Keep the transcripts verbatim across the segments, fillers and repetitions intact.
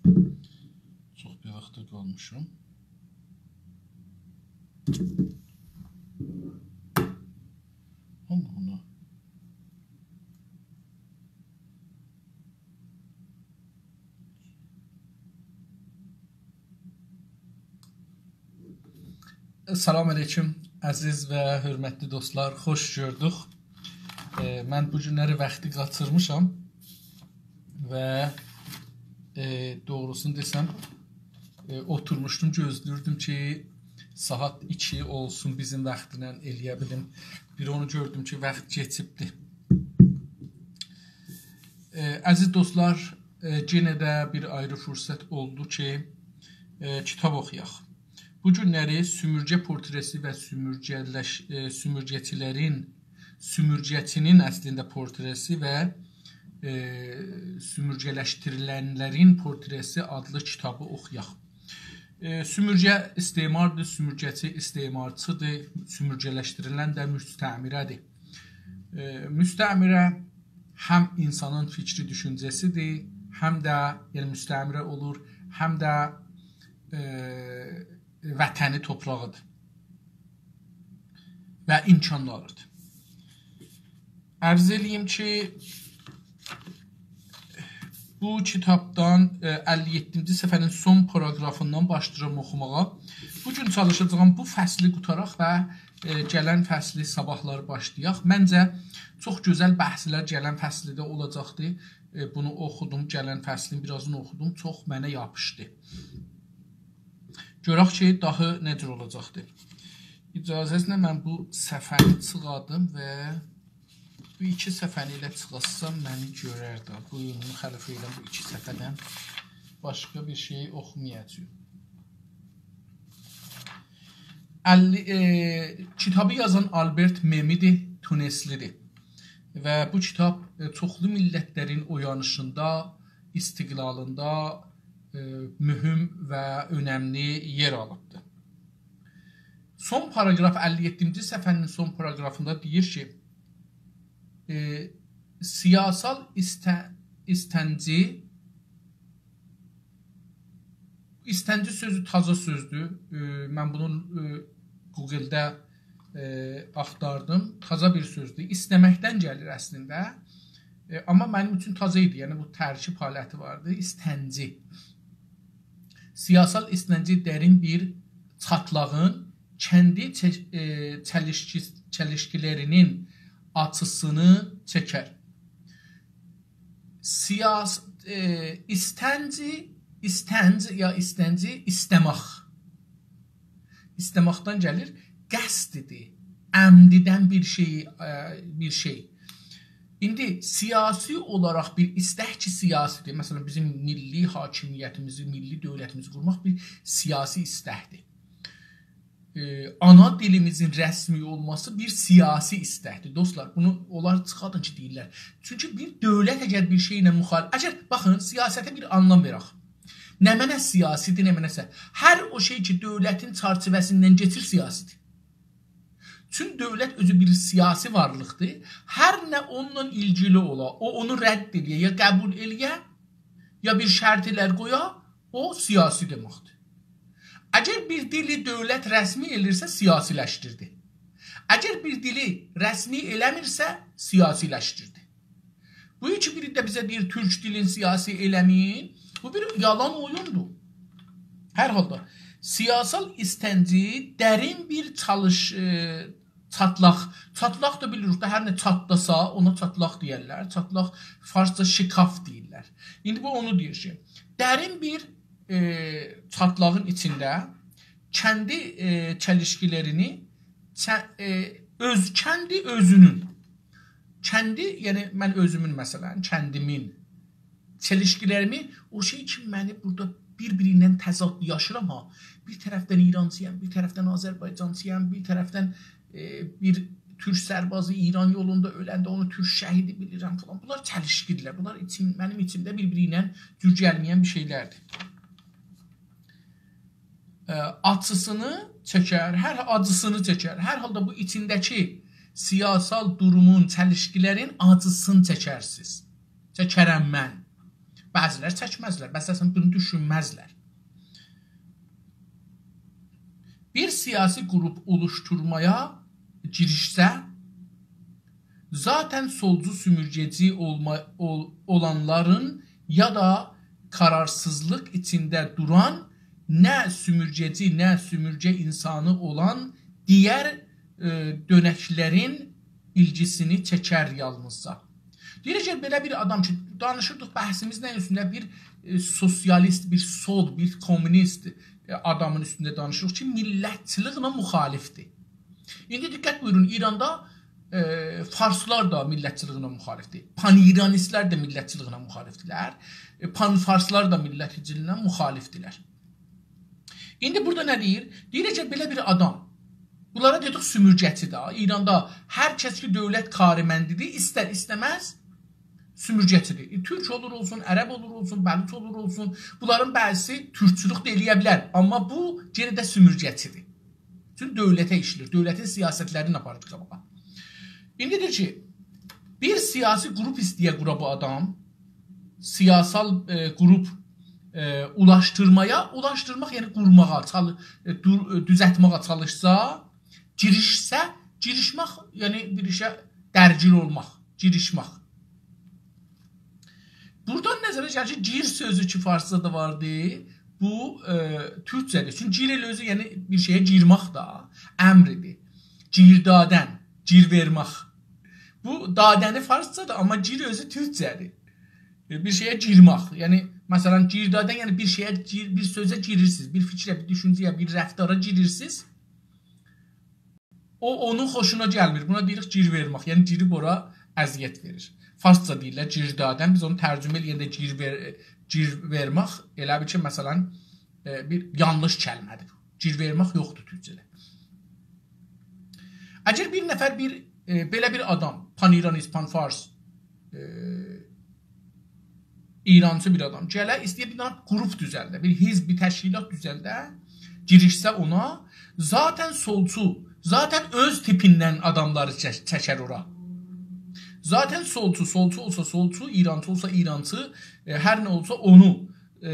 چوخ بیر واختا قالمیشام. الله الله. سلام علیکم، عزیز و حؤرمتلی دوستلار، خوش گؤردوک. ائ، من بو گونلری واختی قاچیرمیشام و، ائ، دوغروسونو دئسم، ائ، اوتورموشدوم، گؤزله‌ییردیم کی، ساعات ایکی اولسون بیزیم واختینان، ائلیه بیلیم. بیر اونو گؤردوم کی، واخت کئچیبدی. ائ، عزیز دوستلار، ائ، یئنه ده بیر آیری فرصت اولدو کی، ائ، کیتاب اوخویاق. بو گونلری سومورگه پورتره‌سی و سومورگه‌لش-، ائ، سومورگه‌چیلرین، سومورگه‌چی‌نین اصلینده پورتره‌سی و، ائ، سومورگه‌لشدیریلنلرین پورتره‌سی آدلی کیتابی اوخویاق. ائ، سومورگه استعماردیر، سومورگه‌چی استعمارچی‌دیر، سومورگه‌لشدیریلن ده مستعمره‌دیر. ائ، مستعمره هم اینسانین فیکری، دوشونجه‌سی‌دیر، هم ده، یعنی مستعمره اولور، هم ده، ائ، وطنی، توپراغی‌دیر و امکانلاری‌دیر. عرض ائله‌ییم کی، بو کیتابدان، ائ، اللی یئددینجی صفحه‌نین سون پاراگرافیندان باشلاییرام اوخوماغا. بو گون چالیشاجاغام بو فصلی قوتاراق و، ائ، گلن فصلی صاباحلاری باشلایاق. منجه، چوخ گؤزل بحثلر گلن فصلده اولاجاقدی. ائ، بونو اوخودوم، گلن فصلین بیر آزینی اوخودوم. چوخ منه یاپیشدی. گؤرک کی، داهی نه جور اولاجاقدی. اجازه‌نیزله من بو صفحه‌نی چیخادیم و بو ایکی صفحه‌نی ائله چیخارسام منی گؤرر ده. بو گونو خلف ائله‌یم بو ایکی صفحه‌دن باشقا بیر شئی اوخومایاجاغام. اللی، ائ، کیتابی یازان آلبرت مئمی‌دیر، تونسلی‌دیر. و بو کیتاب، ائ، چوخلو میللتلرین اویانیشیندا، استقلالیندا، ائ، مهم و اؤنملی یئر آلیبدیر. سون پاراگراف، اللی یئددینجی صفحه‌نین سون پاراگرافیندا دئییر کی، ائ، سیاسال ایسته-، ایستنجی، ایستنجی سؤزو تازا سؤزدور. ائ، من بونو، ائ، گوگلده، ائ، آختاردیم. تازا بیر سؤزدور. ایسته‌مکدن گلیر اصلینده. ائ، آمما منیم اوچون تازا ایدی. یعنی بو ترکیب حالتی واردی. ایستنجی. سیاسال ایستنجی درین بیر چاتلاغین کندی چه-، ائ، چلیشکی-، چلیشکیلرینین آچیسینی چکر. سیاس-، ائ، ایستنجی، ایستنج یا ایستنجی، ایسته‌مک. ایسته‌مکدن گلیر، قصدیدیر، عمدیدن بیر شئی، ائ، بیر شئی. ایندی سیاسی اولاراق بیر ایستک کی، سیاسی‌دیر. مثلا، بیزیم میللی حاکمیتیمیزی، میللی دؤولتیمیزی قورماق بیر سیاسی ایستکدیر. ائ، آنا دیلیمیزین رسمی اولماسی بیر سیاسی ایستکدیر. دوستلار، بونو اونلار چیخادین کی، دئییرلر. چونکی بیر دؤولت اگر بیر شئیله مخالف، اگر، باخین، سیاسته بیر آنلام وئرک. نمنه سیاسی‌دیر، نمنه‌سه. هر او شئی کی، دؤولتین چرچیوه‌سیندن کئچیر، سیاسی‌دیر. چون دؤولت اؤزو بیر سیاسی وارلیقدیر. هر نه اونونلا ایلگیلی اولا، او اونو رد ائله‌یه، یا قبول ائله‌یه، یا بیر شرطلر قویا، او سیاسی دئمکدیر. اگر بیر دیلی دؤولت رسمی ائله‌ییرسه، سیاسی‌لشدیردی. اگر بیر دیلی رسمی ائله‌میرسه، سیاسی‌لشدیردی. بو کی، بیری ده بیزه دئییر، تورک دیلین سیاسی ائله‌مه‌یین، بو بیر یالان اویوندور. هر حالدا، سیاسال ایستنجی درین بیر چالیش-، ائ، چاتلاق. چاتلاق دا بیلیریک ده، هر نه چاتلاسا، اونا چاتلاق دئیرلر. چاتلاق فارسجا شکاف دئییرلر. ایندی بو اونو دئییر کی، درین بیر، ائ، چاتلاغین ایچینده کندی، ائ، چلیشکیلرینی، چه-، ائ، اؤز کندی اؤزونون. کندی، یعنی من اؤزومون، مثلا، کندیمین چلیشکیلریمی، او شئی کی، منی بورادا بیر-بیری ایله تضادلی یاشیرام ها. بیر طرفدن ایرانچی‌یام، بیر طرفدن آذربایجانچی‌یام، بیر طرفدن، ائ، بیر تورک سربازی ایران یولوندا اؤلنده اونو تورک شهیدی بیلیرم فلان. بونلار چلیشکی‌دیرلر. بونلار ایچیم-، منیم ایچیمده بیر-بیری ایله جور گلمه‌ین بیر شئیلردیر. ائ، آچیسینی چکر، هر آجیسینی چکر. هر حالدا بو ایچینده‌کی سیاسال دورومون، چلیشکیلرین آجیسینی چکرسیز. چکرم من. بعضیلری چکمزلر، بعضیلری بونو دوشونمزلر. بیر سیاسی قروپ اولوشتورمایا گیریشسه، ذاتاً سولجو سومورگه‌جی اولما-، اول-، اولانلارین یا دا قرارسیزلیق ایچینده دوران، نه سومورگه‌جی، نه سومورگه اینسانی اولان دیگر، ائ، دؤنکلرین ایلگیسینی چکر یالنیزجا. دئییر، اگر بئله بیر آدام کی، دانیشیردیق، بحثیمیز نه اوستونده؟ بیر، ائ، سوسیالیست، بیر سول، بیر کومونیست، ائ، آدامین اوستونده دانیشیریق کی، میللتچیلیکله مخالفدیر. ایندی دقت بویورون، ایراندا، ائ، فارسلار دا میللتچیلیکله مخالفدیر. پان‌ایرانیستلر ده میللتچیلیکله مخالفدیرلر. ائ، پان‌فارسلار دا میللتچیلیکله مخالفدیرلر. ایندی بورادا نه دئییر؟ دئییر کی، بئله بیر آدام، بونلارا دئدیک سومورگه‌چی ده. ایراندا هر کس کی، دؤولت کارمندیدیر، ایستر ایسته‌مز سومورگه‌چیدیر. ائ، تورک اولور اولسون، عرب اولور اولسون، بلوچ اولور اولسون، بونلارین بعضیسی تورکچولوک ده ائله‌یه بیلر، آمما بو یئنه ده سومورگه‌چیدیر. چونکی دؤولته ایشله‌ییر، دؤولتین سیاستلرینی آپاریر قاباغا. ایندی دئییر کی، بیر سیاسی قروپ ایسته‌یه قورا بو آدام، سیاسال، ائ، قروپ، ائ، اولاشدیرمایا، اولاشدیرماق، یعنی قورماغا، چالی-، ائ، دور-، ائ، دوزلتمه‌یه چالیشسا، گیریشسه، گیریشمک، یعنی بیر ایشه درگیر اولماق، گیریشمک. بورادان نظره گلیر کی، گیر سؤزو کی، فارسجادا واردی، بو، ائ، تورکجه‌دیر. چونکی گیر ائله اؤزو، یعنی بیر شئیه گیرمک دا، امردیر. گیر دادن، گیر وئرمک. بو دادنی فارسجادیر، آمما گیر اؤزو تورکجه‌دیر. ائ، بیر شئیه گیرمک. یعنی، مثلا، گیر دادن، یعنی بیر شئیه گیر-، بیر سؤزه گیریرسینیز، بیر فیکره، بیر دوشونجه‌یه، بیر رفتارا گیریرسینیز. او، اونون خوشونا گلمیر. بونا دئییریک گیر وئرمک. یعنی گیریب اورا اذیت وئریر. فارسجا دئییرلر گیر دادن. بیز اونو ترجمه ائله‌ینده گیر وئر-، گیر وئرمک، ائله بیل کی، مثلا، ائ، بیر یانلیش کلمه‌دیر. گیر وئرمک یوخدور تورکجه‌ده. اگر بیر نفر بیر، ائ، بئله بیر آدام، پان‌ایرانیست، پان‌فارس، ائ، ایرانچی بیر آدام گله، ایسته‌یه بیر دنه قروپ دوزلده، بیر حزب، بیر تشکیلات دوزلده، گیریشسه اونا، ذاتاً سولچو، ذاتاً اؤز تیپیندن آداملاری چک-، چکر اورا. ذاتاً سولچو، سولچو اولسا سولچو، ایرانچی اولسا ایرانچی، ائ، هر نه اولسا اونو، ائ،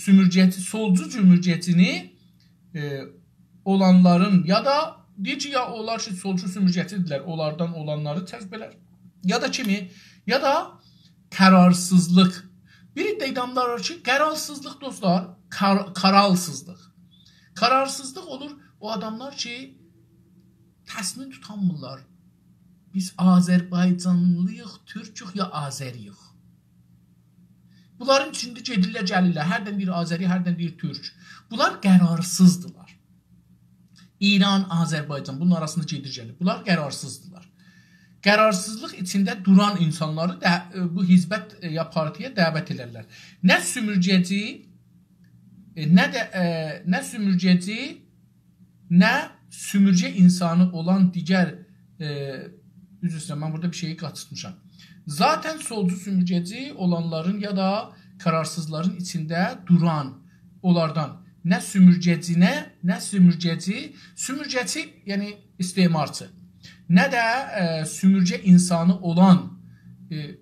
سومورگه‌چی، سولچو سومورگه‌چینی، ائ، اولانلارین یا دا دئییر کی، یا اونلار کی، سولچو سومورگه‌چیدیرلر، اونلاردان اولانلاری جذب ائلر. یا دا کیمی؟ یا دا قرارسیزلیق. بیر عده آداملار وار کی، قرارسیزلیق، دوستلار، قار-، قرارسیزلیق. قرارسیزلیق اولور او آداملار کی، تصمیم توتانمیرلار. بیز آذربایجانلی‌ییق، تورکوک یا آذری‌ییک؟ بونلارین ایچینده گئدیرلر، گلیرلر. هردن دئییر آذری، هردن دئییر تورک. بونلار قرارسیزدیلار. ایران، آذربایجان، بونون آراسیندا گئدیر گلیر. بونلار قرارسیزدیلار. قرارسیزلیق ایچینده دوران اینسانلاری دا، ائ، بو حزبه، ائ، یا پارتی‌یه دعوت ائلرلر. نه سومورگه‌چی، ائ، نه ده، ائ، نه سومورگه‌چی، نه سومورگه اینسانی اولان دیگر، ائ، عذر ایسته‌ییرم، من بورادا بیر شئیی قاچیرتمیشام. ذاتاً سولجو سومورگه‌چی اولانلارین یا دا قرارسیزلارین ایچینده دوران، اونلاردان نه سومورگه‌چی، نه، نه سومورگه‌چی، سومورگه‌چی، یعنی استعمارچی، نه ده، ائ، سومورگه اینسانی اولان، ائ،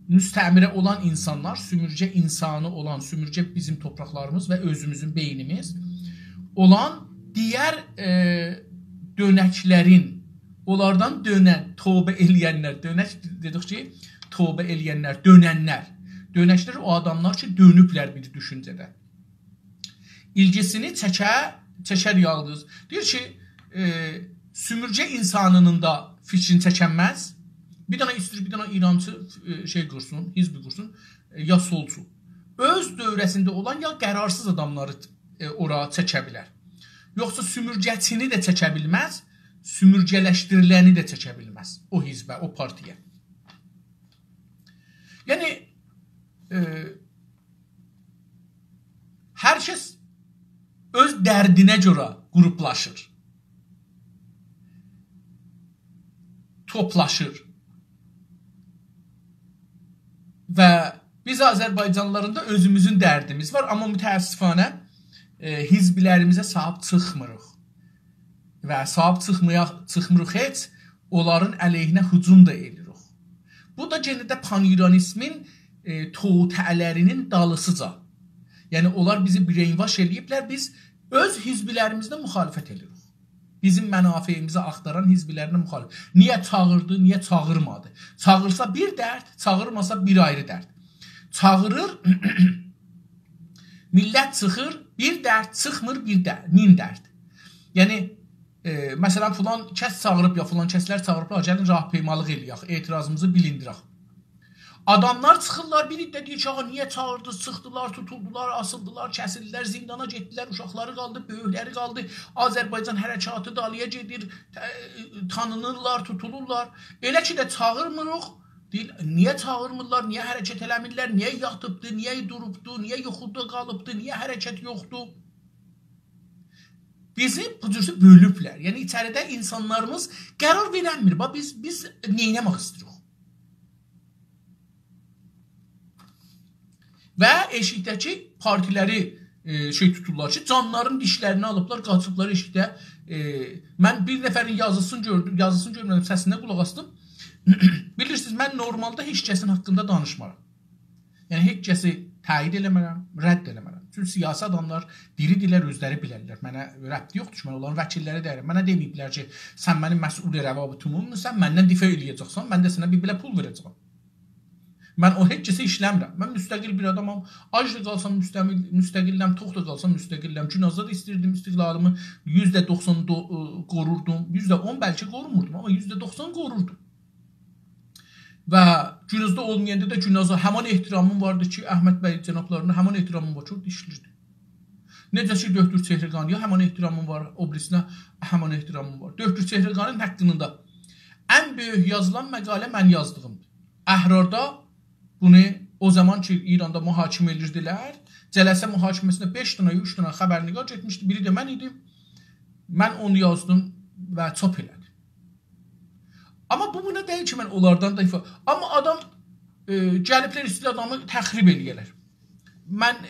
مستعمره اولان اینسانلار، سومورگه اینسانی اولان، سومورگه بیزیم تورپاقلاریمیز و اؤزوموزون بئینیمیز اولان دیگر، ائ، دؤنکلرین، اونلاردان دؤنن، توبه ائله‌ینلر، دؤنک دئدیک کی، توبه ائله‌ینلر، دؤننلر. دؤنکلر او آداملار کی، دؤنوبلر بیر دوشونجه‌ده. ایلگیسینی چکه، چکر یالنیز. دئییر کی، ائ، سومورگه اینسانینین دا فیکرینی چکنمز. بیر دنه ایسته‌ییر، بیر دنه ایرانچی، ائ، شئی قورسون، حزب قورسون، ائ، یا سولچو. اؤز دؤوره‌سینده اولان یا قرارسیز آداملاری، ائ، اورا چکه بیلر. یوخسا سومورگه‌چینی ده چکه بیلمز، سومورگه‌لشدیریلنی ده چکه بیلمز او حزبه، او پارتی‌یه. یعنی، ائ، هر کس اؤز دردینه گؤره قروپلاشیر، توپلاشیر. و بیز آذربایجانلیلارین دا اؤزوموزون دردیمیز وار، آمما متأسفانه، ائ، حزبلریمیزه صاحیب چیخمیریق. و صاحیب چیخمایا-، چیخمیریق هئچ، اونلارین علیهینه هجوم دا ائدیریک. بو دا یئنه ده پان‌ایرانیزمین ائ، توطئه‌لرینین دالیسیجا. یعنی، اونلار بیزی brainwash ائله‌ییبلر، بیز اؤز حزبلریمیزله مخالفت ائدیریک. بیزیم منافعیمیزی آختاران حزبلرله مخالفت. نییه چاغیردی، نییه چاغیرمادی؟ چاغیرسا بیر درد، چاغیرماسا بیر آیری درد. چاغیریر، میللت چیخیر، بیر درد، چیخمیر، بیر درد، مین درد. یعنی، ائ، مثلا، فلان کس چاغیریب یا فلان کسلر چاغیریبلار، «گلین راهپیمالیق ائله‌یک، اعتراضیمیزی بیلدیرک.» آداملار چیخیرلار، بیر عده دئییر کی، «آغا، نییه چاغیردینیز؟» چیخدیلار، توتولدولار، آسیلدیلار، کسیلدیلر، زیندانا گئتدیلر، اوشاقلاری قالدی، بؤیوکلری قالدی، آذربایجان حرکاتی دالییا گئدیر، ته-، تانینیرلار، توتولورلار. ائله کی ده چاغیرمیریق، دئییر، نییه چاغیرمیرلار، نییه حرکت ائله‌میرلر، نییه یاتیبدی، نییه دوروبدو، نییه یوخودا قالیبدی، نییه حرکت یوخدور؟ بیزی بو جور بؤلوبلر. یعنی، ایچریده اینسانلاریمیز قرار وئرنمیر. باخ، بیز، بیز نئینه‌مک ایسته‌ییریک؟ و ائشیکده‌کی پارتیلری، ائ، شئی توتورلار کی، جانلارین دیشلرینی آلیبلار، قاچیبلار ائشیکده. ائ، من بیر نفرین یازیسینی گؤردوم، یازیسینی گؤرمه‌دیم، سسینه قولاق آسدیم. بیلیرسینیز، من نورمالدا هئچ کسین حاقیندا دانیشمارام. یعنی، هئچ کسی تأیید ائله‌مه‌رم، رد ائله‌مه‌رم. چونکی سیاسی آداملار دیریدیرلر، اؤزلری بیلرلر. منه ربطی یوخدور کی، من اونلارین وکیللری دئییرم. منه دئمه‌ییبلر کی، سن منیم مسئول روابطیمیسن، مندن دفاع ائله‌یه‌جکسن، من ده سنه بیر بئله پول وئره‌جه‌یم. من او هئچ کسی ایشله‌میرم. من مستقل بیر آدامام. آج دا قالسام مستقل، مستقلم، توخ دا قالسام مستقلم. گونازدا دا ایستیردیم استقلالیمی، یوزده دوخسان دو-، ائ، قوروردوم. یوزده اون بلکه قوروموردوم، آمما یوزده دوخسان قوروردوم. و گونازدا اولمایاندا دا گونازا همان احترامیم واردی کی، احمد بی جنابلارینا همان احترامیم وار کی، اورادا ایشله‌ییردی. نئجه کی، دکتر چهرگانی‌یا همان احترامیم وار، او بیریسینه همان احترامیم وار. دکتر چهرگانی‌نین حاقیندا ان بؤیوک یازیلان مقاله من یازدیغیمدیر. اهراردا بونو او زامان کی، ایراندا محاکمه ائدیردیلر، جلسه محاکمه‌سینده بئش دنه، اوچ دنه خبرنگار گئتمیشدی، بیری ده من ایدیم. من اونو یازدیم و چاپ ائله‌دیم. آمما بو بونا دئییل کی، من اونلاردان دا ایفا-، آمما آدام، ائ، گلیبلر ایسته‌ییر آدامی تخریب ائله‌یه‌لر. من، ائ،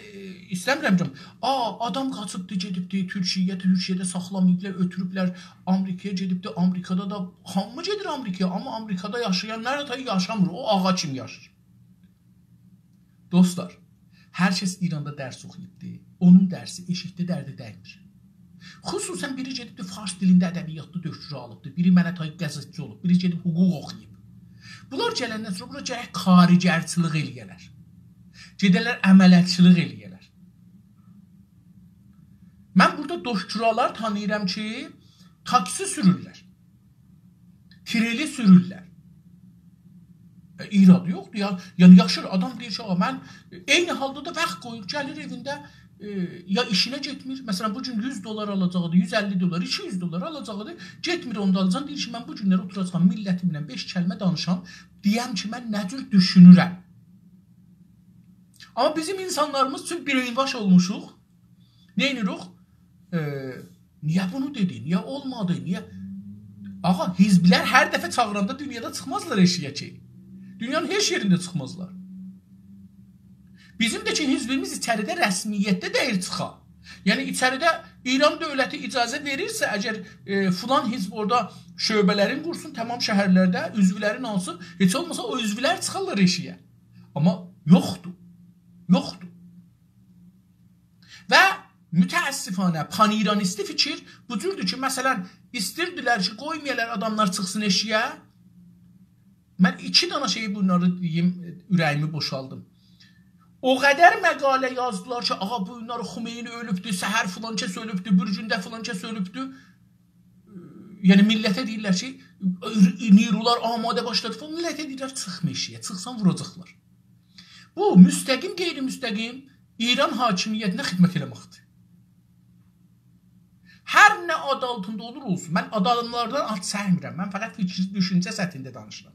ایسته‌میرم کی، آ، آدام قاچیبدی، گئدیبدی تورکیه‌یه، تورکیه‌ده ساخلاماییبلار، اؤتوروبلر، آمریکایا گئدیبدی، آمریکادا دا هامی گئدیر آمریکایا، آمما آمریکادا یاشایان نه‌دیر، یاشامیر، او آغا کیمی یاشاییر. دوستلار، هر کس ایراندا درس اوخویوبدی، اونون درسی ائشیکده درده دیمیر. خصوصا بیری گئدیبدی فارس دیلینده ادبیاتدا دکترا آلیبدی، بیری منه تای قضاوتچی اولوب، بیری گئدیب حقوق اوخویوب. بونلار گلندن سونرا بورا گرک کارگرچیلیک ائله‌یه‌لر. گئده‌لر عمله‌چیلیک ائله‌یه‌لر. من بورادا دکترالار تانیییرام کی، تاکسی سورورلر. تریلی سورورلر. ائ، ایرادی یوخدور یا. یعنی، یاشیر، آدام دئییر کی، «آغا، من»، عینی حالدا دا واخت قویور، گلیر ائوینده، ائ، یا ایشینه گئتمیر. مثلا، بو گون یوز دلار آلاجاقدی، یوز اللی دلار، ایکی یوز دلار آلاجاقدی. گئتمیر اونو دا آلاجاق. دئییر کی، «من بو گونلری اوتوراجاغام، میللتیمله بئش کلمه دانیشام، دئیم کی، من نه جور دوشونورم.» آمما بیزیم اینسانلاریمیز چون brainwash اولموشوق، نه ائدیریک؟ ائ، نییه بونو دئدی؟ نییه اولمادی؟ نییه؟ آغا، حزبلر هر دفعه چاغیراندا دونیادا چیخمازلار ائشییه کی. دونیانین هئچ یئرینده چیخمازلار. بیزیم ده کی، حزبیمیز ایچریده رسمیتده دئییل چیخا. یعنی، ایچریده ایران دؤولتی اجازه وئریرسه، اگر، ائ، فلان حزب اورادا شعبه‌لرین قورسون، تمام شهرلرده عضولرین آلسین، هئچ اولماسا او عضولر چیخارلار ائشییه. آمما یوخدور. یوخدور. و متأسفانه پان‌ایرانیستی فیکیر بو جوردور کی، مثلا، ایستیردیلر کی، قویمایالار آداملار چیخسین ائشییه. من ایکی دنه شئیی بونلاری دئییم، اوره‌ییمی بوشالدیم. او قدر مقاله یازدیلار کی، آغا، بو گونلری خمینی اؤلوبدو، سحر فلان کس اؤلوبدو، بیر گونده فلان کس اؤلوبدو. یعنی، میللته دئییرلر کی، نیرولار آماده باشلادی فلان. میللته دئییرلر، چیخما ائشییه، چیخسان ووراجاقلار. بو، مستقیم، غیرمستقیم ایران حاکمیتینه خدمت ائله‌مکدیر. هر نه آد آلتیندا اولور اولسون. من آداملاردان آد چکمیرم. من فقط فیکیر، دوشونجه سطحینده دانیشیرام.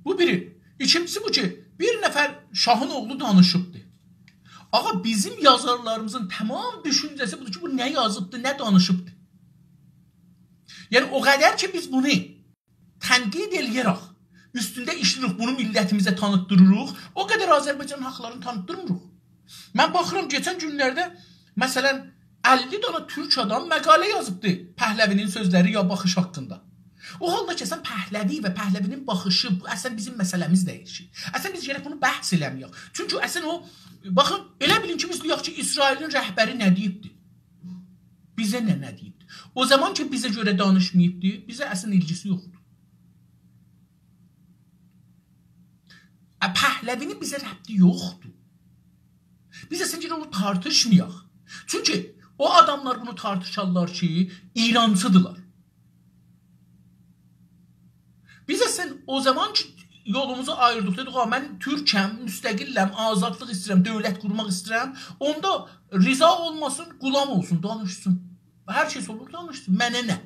بو بیری. ایکینجیسی بو کی، بیر نفر شاهین اوغلو دانیشیبدی. آغا، بیزیم یازارلاریمیزین تمام دوشونجه‌سی بودور کی، بو نه یازیبدی، نه دانیشیبدی. یعنی، او قدر کی، بیز بونو تنقید ائله‌یه‌رک، اوستونده ایشله‌ییریک، بونو میللتیمیزه تانیتدیریریق، او قدر آذربایجانین حاقلارینی تانیتدیرمیریق. من باخیرام، کئچن گونلرده، مثلا، اللی دنه تورک آدام مقاله یازیبدی پهلوی‌نین سؤزلری یا باخیش حاقیندا. او حالدا کی، اصلاً پهلوی و پهلوی‌نین باخیشی، بو اصلاً بیزیم مسئله‌میز دئییل کی. اصلاً بیز گرک بونو بحث ائله‌مه‌یک. چونکی اصلاً او، باخین، ائله بیلین کی، بیز دئیک کی، اسرائیلین رهبری نه دئییبدی؟ بیزه نه، نه دئییبدی؟ او زامان کی، بیزه گؤره دانیشماییبدی، بیزه اصلاً ایلگیسی یوخدور. ا، پهلوی‌نین بیزه ربطی یوخدور. بیز اصلاً گرک اونو تارتیشمایاق. چونکی او آداملار بونو تارتیشارلار کی، ایرانچی‌دیرلار. بیز اصلاً او زامان کی، یولوموزو آییردیق، دئدیک: «آ، من تورکم، مستقلم، آزادلیق ایسته‌ییرم، دؤولت قورماق ایسته‌ییرم.» اوندا رضا اولماسین، غلام اولسون، دانیشسین. هر کس اولور، دانیشسین. منه نه؟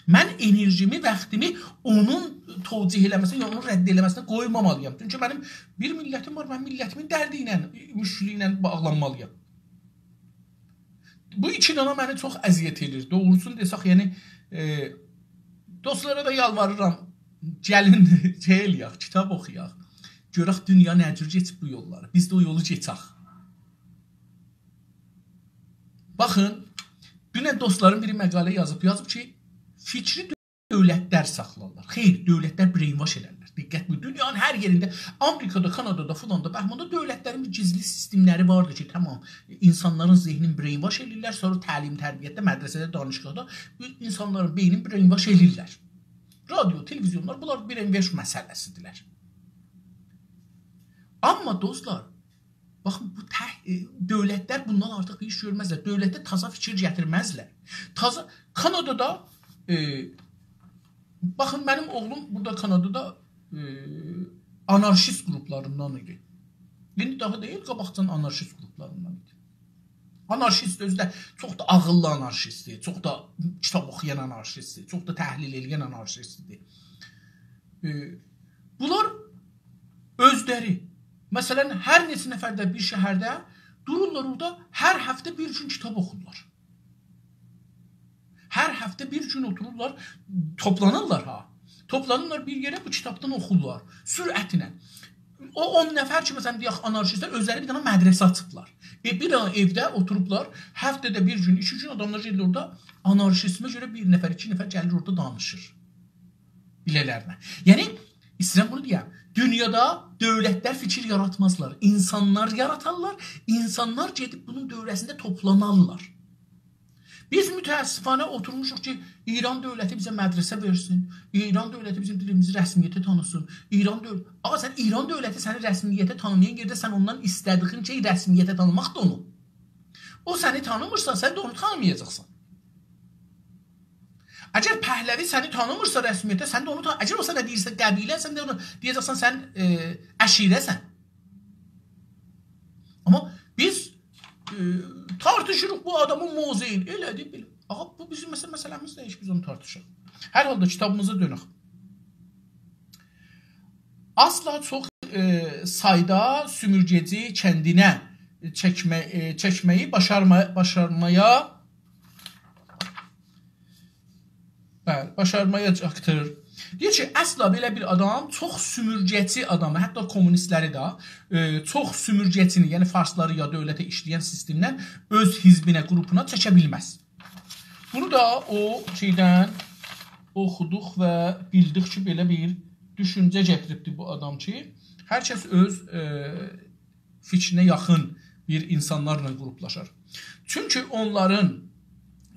من انرژیمی، واختیمی اونون توجیه ائله‌مه‌سینه، یا اونون رد ائله‌مه‌سینه قویمامالییام. چونکی منیم بیر میللتیم وار، من میللتیمین دردی ایله، مشکلی ایله باغلانمالییام. بو ایکی دانا منی چوخ اذیت ائله‌ییر. دوغروسونو دئسک، یعنی، ائ، دوستلارا دا یالواریرام. گلین، شئی ائله‌یک، کیتاب اوخویاق. گؤرک دونیا نه جور کئچیب بو یوللاری. بیز ده او یولو کئچک. باخین، دونن دوستلارین بیری مقاله یازیب، یازیب کی، فیکری دؤولتلر ساخلارلار. خیر، دؤولتلر brainwash ائلرلر. دقت بو، دونیانین هر یئرینده، آمریکادا، کانادادا، فلاندا، بهماندا دؤولتلرین بیر گیزلی سیستملری واردیر کی، تامام، اینسانلارین ذهنینی brainwash ائله‌ییرلر، سونرا تعلیم، تربیتده، مدرسه‌ده، دانشگاهدا اینسانلارین بئینینی brainwash ائله‌ییرلر. رادیو، تلویزیونلار، بونلار brainwash مسئله‌سیدیرلر. آمما دوستلار، باخین، بو تک، ائ، دؤولتلر بوندان آرتیق بیر ایش گؤرمزلر. دؤولتده تازا فیکیر گتیرمزلر. تازا، کانادادا، ائ، باخین، منیم اوغلوم بورادا کانادادا، ائ، آنارشیست قروپلاریندان ایدی. ایندی داها دئییل، قاباقجان آنارشیست قروپلاریندان ایدی. آنارشیست اؤزو ده چوخ دا عاغیللی آنارشیستدیر، چوخ دا کیتاب اوخویان آنارشیستدیر، چوخ دا تحلیل ائله‌ین آنارشیستدیر. ائ، بونلار اؤزلری، مثلاً، هر نئچه نفر ده بیر شهرده دورورلار اورادا، هر هفته بیر گون کیتاب اوخورلار. هر هفته بیر گون اوتورورلار، توپلانیرلار ها. توپلانیرلار بیر یئره، بو کیتابدان اوخورلار. سرعتله. او اون نفر کی، مثلاً، دئیک، آنارشیستلر، اؤزلری بیر دنه مدرسه آچیبلار. ائ، بیر دنه ائوده اوتوروبلار، هفته‌ده بیر گون، ایکی گون آداملار گئدیرلر اورادا، آنارشیزمه گؤره بیر نفر، ایکی نفر گلیر اورادا دانیشیر. بیله‌لرینه. یعنی، ایسته‌ییرم بونو دئیم. دونیادا دؤولتلر فیکیر یاراتمازلار. اینسانلار یاراتارلار. اینسانلار گئدیب بونون دؤوره‌سینده توپلانارلار. بیز متأسفانه اوتورموشوق کی، ایران دؤولتی بیزه مدرسه وئرسین، ایران دؤولتی بیزیم دیلیمیزی رسمیته تانیسین، ایران دؤول-، آغا، سن ایران دؤولتی سنی رسمیته تانیمایان یئرده سن اوندان ایسته‌دیگین شئی رسمیته تانیماقدیر اونو. او سنی تانیمیرسا، سن ده اونو تانیمایاجاقسان. اگر پهلوی سنی تانیمیرسا رسمیته، سن ده اونو تان-، اگر او سنه دئییرسه قبیله، سن ده اونو دئیه‌جکسن سن، ائ، عشیره‌سن. آمما بیز، ائ، تارتیشیریق بو آدامین موضعین. ائله‌دی، بیل. آغا، بو بیزیم مسئله-، مسئله‌میز دئییل کی، بیز اونو تارتیشاق. هر حالدا کیتابیمیزا دؤنک. اصلا چوخ، ائ، سایدا سومورگه‌چی کندینه چکمه-، ائ، چکمه‌یی باشارما-، باشارمایا، بلی، باشارمایاجاقدیر. دئییر کی، اصلا بئله بیر آدام، چوخ سومورگه‌چی آدامی، حتی کمونیستلری ده، ائ، چوخ سومورگه‌چینی، یعنی فارسلاری یا دؤولته ایشله‌ین سیستمدن اؤز حزبینه، قروپونا چکه بیلمز. بونو دا او شئیدن اوخودوق و بیلدیک کی، بئله بیر دوشونجه گتیریبدی بو آدام کی، هر کس اؤز، ائ، فیکرینه یاخین بیر اینسانلارلا قروپلاشار. چونکی اونلارین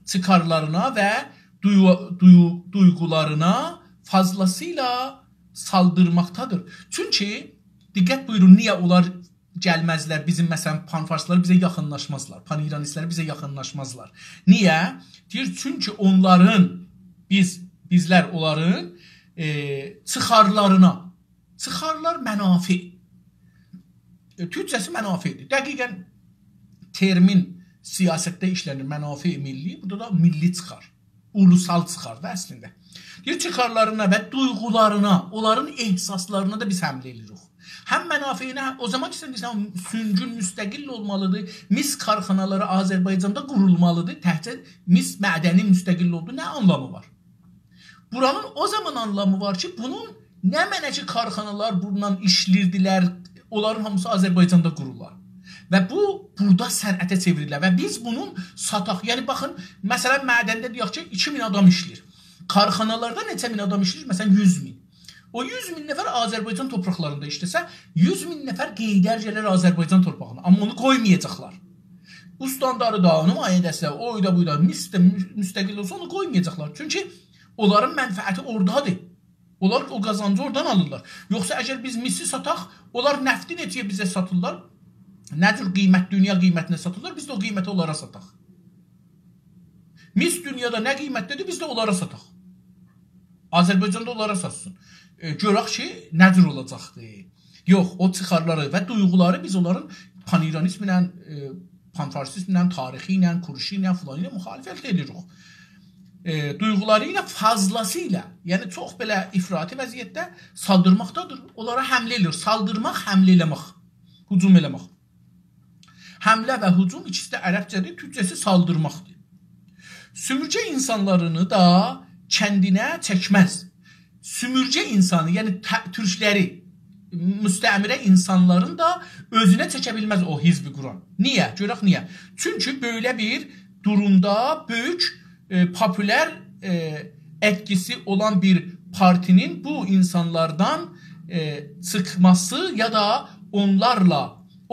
چیخارلارینا و دویو-، دویو-، دویغولارینا فاضلاسییلا سالدیرماقدادیر. چونکی، دقت بویورون، نییه اونلار گلمزلر، بیزیم، مثلا، پان‌فارسلار بیزه یاخینلاشمازلار، پان‌ایرانیستلر بیزه یاخینلاشمازلار. نییه؟ دئییر، چونکی اونلارین، بیز، بیزلر اونلارین، ائ، چیخارلارینا، چیخارلار، منافع. ائ، تورکجه‌سی منافعدیر. دقیقا ترمین سیاستده ایشله‌نیر، منافع ملی، بورادا دا میللی چیخار. اولوسال چیخار دا اصلینده. دئییر، چیخارلارینا و دویغولارینا، اونلارین احساسلارینا دا بیز حمله ائدیریک. هم منافعینه، او زامان کی، سن دئییرسن، سونگون مستقل اولمالیدیر، مس کارخانالاری آذربایجاندا قورولمالیدیر، تکجه مس معدنی مستقل اولدو، نه آنلامی وار؟ بورانین او زامان آنلامی وار کی، بونون نمنه کی کارخانالار بوندان ایشله‌ییردیلر، اونلارین هامیسی آذربایجاندا قورولار. و بو، بورادا صنعته چئوریلر. و بیز بونون ساتاق. یعنی، باخین، مثلا، معدنده دئیک کی، ایکی مین آدام ایشله‌ییر. کارخانالاردا نئچه مین آدام ایشله‌ییر؟ مثلا، یوز مین. او یوز مین نفر آذربایجان تورپاقلاریندا ایشله‌سه، یوز مین نفر قئییدر گلر آذربایجان تورپاغینا. آمما اونو قویمایاجاقلار. استانداری دا، نماینده‌سی ده، اویو دا، بویو دا، مس ده مستقل اولسا، اونو قویمایاجاقلار. چونکی اونلارین منفعتی اورادادیر. اونلار او قازانجی اورادان آلیرلار. یوخسا اگر بیز مسی ساتاق، اونلار نفتی نئچه‌یه بیزه ساتیرلار؟ نه جور قیمت، دونیا قیمتینه ساتیرلار، بیز ده او قیمته اونلارا ساتاق. مس دونیادا نه قیمتده‌دیر، بیز ده اونلارا ساتاق. آذربایجان دا اونلارا ساتسین. ائ، گؤرک کی، نه جور اولاجاقدیر. یوخ، او چیخارلاری و دویغولاری بیز اونلارین پان‌ایرانیزمله، ائ، پان‌فارسیزمله، تاریخی ایله، کوروشی ایله، فلانی ایله مخالفت ائدیریک. ائ، دویغولاری ایله فاضلاسی‌ایله، یعنی چوخ بئله افراطی وضعیتده سالدیرماقدادیر. اونلارا حمله ائله‌ییر. سالدیرماق، حمله ائله‌مک. هجوم ائله‌مک. حمله و هجوم ایکیسی ده عربجه‌دیر، تورکجه‌سی سالدیرماقدیر. سومورگه اینسانلارینی دا کندینه چکمز. سومورگه اینسانی، یعنی ته-، تورکلری، مستعمره اینسانلارین دا اؤزونه چکه بیلمز او حزبی قوران. نییه؟ گؤرک نییه. چونکی بئله بیر دورومدا بؤیوک، ائ، پوپولار، ائ، ائتکیسی اولان بیر پارتی‌نین بو اینسانلاردان، ائ، چیخماسی یا دا اونلارلا،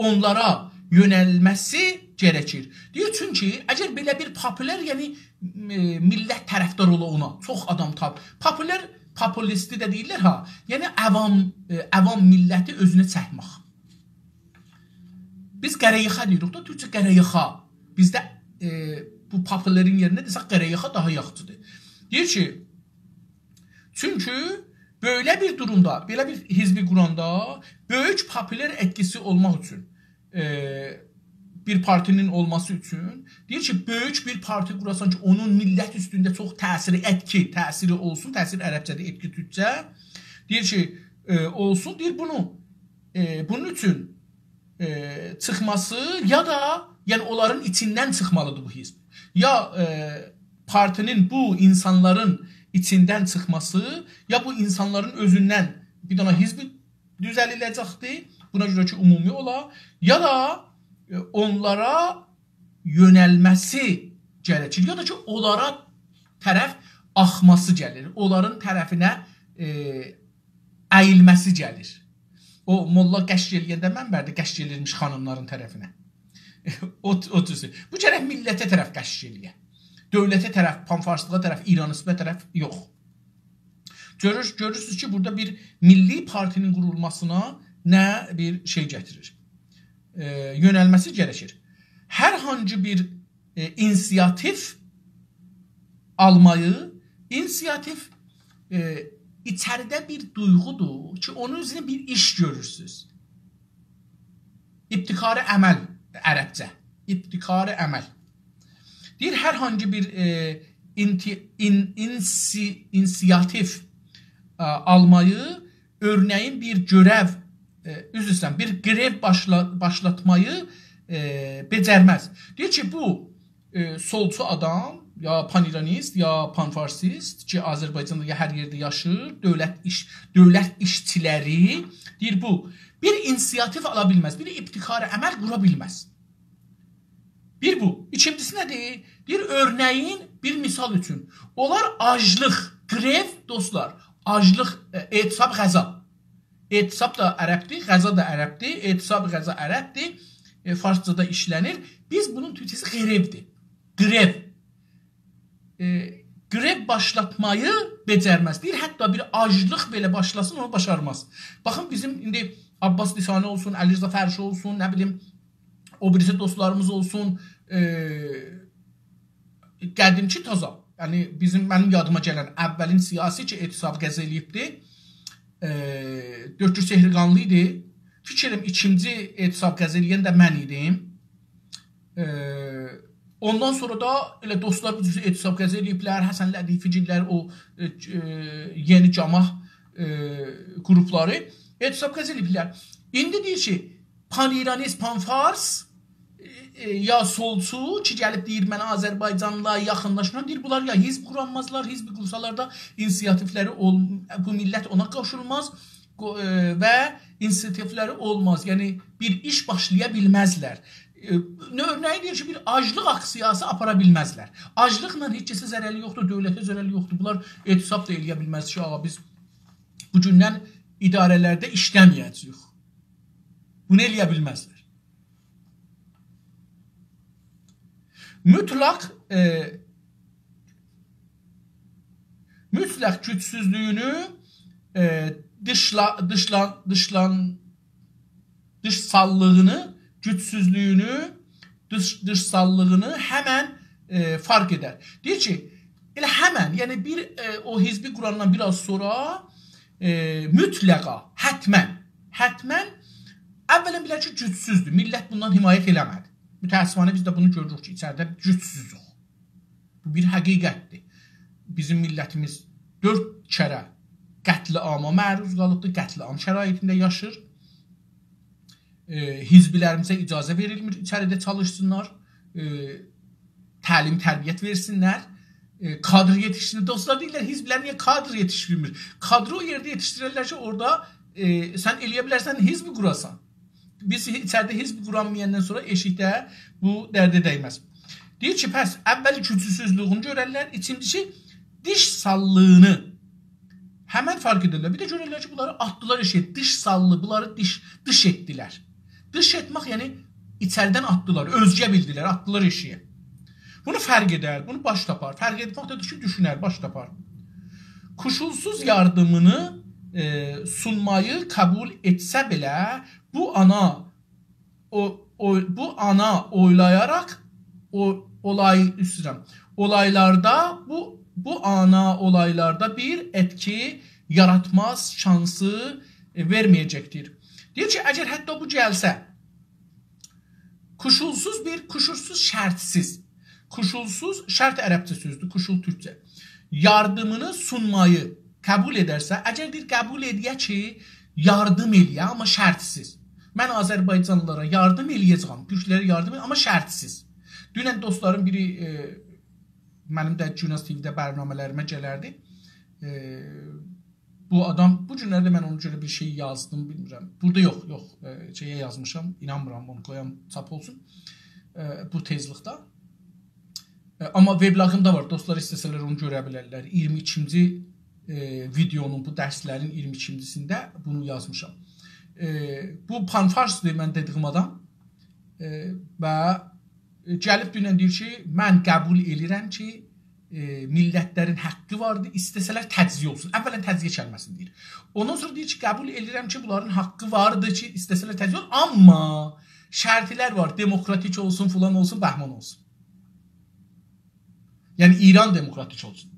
اونلارا یؤنلمه‌سی گره‌کیر. دئییر، چونکی اگر بئله بیر پوپولار، یعنی، ائ، میللت طرفدار اولا اونا، چوخ آدام تاپ-، پوپولار، پوپولیستی ده دئییرلر ها، یعنی عوام، ائ، عوام میللتی اؤزونه چکمک. بیز قره‌یاخا دئییریک دا، تورکجه قره‌یاخا. بیزده، ائ، بو پوپولارین یئرینه دئسک، قره‌یاخا داها یاخشیدیر. دئییر کی، چونکی بئله بیر دورومدا، بئله بیر حزبی قوراندا بؤیوک پوپولار ائتکیسی اولماق اوچون، ائ، بیر پارتی‌نین اولماسی اوچون، دئییر کی، بؤیوک بیر پارتی قوراسان کی، اونون میللت اوستونده چوخ تأثیری، ائتکی، تأثیری اولسون، تأثیر عربجه‌دیر، ائتکی تورکجه. دئییر کی، ائ، اولسون، دئییر بونو، ائ، بونون اوچون ائ، چیخماسی یا دا، یعنی اونلارین ایچیندن چیخمالیدیر بو حزب. یا، ائ، پارتی‌نین بو اینسانلارین ایچیندن چیخماسی، یا بو اینسانلارین اؤزوندن بیر دنه حزب دوزه‌لیله‌جکدیر. بونا گؤره کی، عمومی اولا، یا دا، ائ، اونلارا یؤنلمه‌سی گره‌کیر، یا دا کی، اونلارا طرف آخماسی گلیر. اونلارین طرفینه، ائ، اییلمه‌سی گلیر. او موللا قشر ائله‌ینده منبرده قشر ائله‌ییرمیش خانیملارین طرفینه. او، او جورسو. بو گرک میللته طرف قشر ائله‌یه. دؤولته طرف، پان‌فارسلیغا طرف، ایرانیزمه طرف یوخ. گؤرور، گؤرورسونوز کی، بورادا بیر میللی پارتی‌نین قورولماسینا نه بیر شئی گتیریر. ائ، یؤنلمه‌سی گره‌کیر. هر هانسی بیر ائ، اینیسیاتیو آلمایی، اینیسیاتیو، ائ، ایچریده بیر دویغودور کی، اونون اوزونه بیر ایش گؤرورسونوز. ابتکار عمل، عربجه. ابتکار عمل. دئییر، هر هانسی بیر، ائ، اینتی-، این-، اینسی-، اینیسیاتیو، ا، آلمایی اؤرنه‌یین بیر گؤرو، ائ، عذر ایسته‌ییرم، بیر گرئو باشلا-، باشلاتمایی، ائ، بئجرمز. دئییر کی، بو، ائ، سولچو آدام، یا پان‌ایرانیست، یا پان‌فارسیست کی، آذربایجاندا یا هر یئرده یاشیر، دؤولت ایش-، دؤولت ایشچیلری، دئییر بو، بیر اینیسیاتیو آلا بیلمز، بیر ابتکار عمل قورا بیلمز. بیر بو. ایکینجیسی نه‌دیر؟ دئییر، اؤرنه‌یین بیر مثال اوچون. اونلار آجلیق، گرئو، دوستلار، آجلیق، ائ، اعتصاب غذا. اعتصاب دا عربدیر، غذا دا عربدیر، اعتصاب غذا عربدیر، ائ، فارسجادا ایشله‌نیر. بیز بونون تورکجه‌سی گرئودیر. گرئو. ائ، گرئو باشلاتمایی بئجرمز. دئییر، حتی بیر آجلیق بئله باشلاسین، اونو باشارماز. باخین، بیزیم ایندی عباس لسانی اولسون، علیرضا فرشی اولسون، نه بیلیم، او بیریسی دوستلاریمیز اولسون، ائ، قدیمکی تازا، یعنی بیزیم، منیم یادیما گلن اولین سیاسی کی، اعتصاب غذا ائله‌ییبدی، ائ، دکتر چهرگانلی ایدی. فیکر ائدیرم، ایکینجی اعتصاب غذا ائله‌ین ده من ایدیم. ائ، اوندان سونرا دا ائله دوستلار بو جور اعتصاب غذا ائله‌ییبلر، حسن لطیفی‌گیللر، او، ائ، ائ، یئنی گاماح، ائ، گروپلاری اعتصاب غذا ائله‌ییبلر. ایندی دئییر کی، پان‌ایرانیست، پان‌فارس، ائ، ائ، یا سولچو کی، گلیب دئییر، «من آذربایجانلا یاخینلاشمیرام»، دئییر، بونلار یا حزب قورانمازلار، حزب قورسالار دا اینیسیاتیولری اول-، بو میللت اونا قوشولماز، قو-، ائ، و اینیسیاتیولری اولماز. یعنی، بیر ایش باشلایا بیلمزلر. ائ، نه، نه دئییر کی، بیر آجلیق آکسیاسی آپارا بیلمزلر. آجلیقلا هئچ کسه ضرری یوخدور، دؤولته ضرری یوخدور. بونلار اعتصاب دا ائله‌یه بیلمز کی، «آغا، بیز بو گوندن اداره‌لرده ایشله‌مه‌یه‌جه‌ییک.» بونو ائله‌یه بیلمزلر. مطلق، ائ، مطلق گوجسوزلویونو، ائ، دیشلا-، دیشلان-، دیشلان-، دیشساللیغینی، گوجسوزلویونو، دیش-، دیشساللیغینی همن، ائ، فرق ائدر. دئییر کی، ائله همن، یعنی بیر، ائ، او حزبی قوراندان بیر آز سونرا، ائ، مطلقا، حتماً، حتماً اولاً بیلر کی، گوجسوزدور. میللت بوندان حمایت ائله‌مه‌دی. متأسفانه بیز ده بونو گؤروروک کی، ایچریده گوجسوزوک. بو بیر حقیقتدیر. بیزیم میللتیمیز دؤرد کره قتل‌عاما معروض قالیبدیر، قتل‌عام شرایطینده یاشیر. ائ، حزبلریمیزه اجازه وئریلمیر ایچریده چالیشسینلار، ائ، تعلیم، تربیت وئرسینلر، ائ، کادر یئتیشسینلر. دوستلار دئییرلر، حزبلر نییه کادر یئتیشدیرمیر؟ کادری او یئرده یئتیشدیررلر کی، اورادا، ائ، سن ائله‌یه بیلرسن حزب قوراسان. بیز ایچریده حزب قورانمایاندان سونرا ائشیکده بو درده دیمز. دئییر کی، پس اوّل گوجسوزلویونو گؤررلر، ایکینجیسی دیشساللیغینی همن فرق ائدیرلر. بیر ده گؤررلر کی، بونلاری آتدیلار ائشیگه، دیشساللی، بونلاری دیش، دیش ائتدیلر. دیش ائتمک، یعنی ایچریدن آتدیلار، اؤزگه بیلدیلر، آتدیلار ائشیگه. بونو فرق ائدر، بونو باش تاپار. فرق ائتمک ده دوشون، دوشونر، باش تاپار. کوشولسوز یاردیمینی، ائ، سونمایی قبول ائتسه بئله، بو آنا او، او، بو آنا اویلایاراق او، اولای، عذر ایسته‌ییرم. اولایلاردا بو، بو آنا اولایلاردا بیر ائتکی یاراتماز شانسی، ائ، وئرمه‌یه‌جکدیر. دئییر کی، اگر حتی بو گلسه، کوشولسوز بیر، کوشولسوز شرطسیز. کوشولسوز، شرط عربجه سؤزدور، کوشول تورکجه. یاردیمینی سونمایی قبول ائدرسه، اگر دئییر قبول ائله‌یه کی، یاردیم ائله‌یه، آمما شرطسیز. من آذربایجانلیلارا یاردیم ائله‌یه‌جم، تورکلره یاردیم ائله‌یه‌جم، آمما شرطسیز. دونن دوستلارین بیری، ائ، منیم ده گوناز تی‌وی‌ده برنامه‌لریمه گلردی. ائ، بو آدام، بو گونلرده من اونا گؤره بیر شئی یازدیم، بیلمیرم. بورادا یوخ، یوخ، ائ، شئیه یازمیشام، اینانمیرام اونو قویام چاپ اولسون، ائ، بو تئزلیکده. ائ، آمما وبلاگیمدا وار، دوستلار ایسته‌سه‌لر اونو گؤره بیلرلر. اییرمی ایکینجی، ائ، ویدئونون، بو درسلرین اییرمی ایکینجی‌سینده بونو یازمیشام. ائ، بو پان‌فارسدیر من دئدیگیم آدام. ائ، و گلیب دونن دئییر کی، من قبول ائله‌ییرم کی، ائ، میللتلرین حقی واردیر، ایسته‌سه‌لر تجزیه اولسون. اولاً تجزیه کلمه‌سینی دئییر. اوندان سونرا دئییر کی، قبول ائله‌ییرم کی، بونلارین حقی واردیر کی، ایسته‌سه‌لر تجزیه اولسون. آمما شرطلر وار، دموکراتیک اولسون، فلان اولسون، بهمان اولسون. یعنی ایران دموکراتیک اولسون.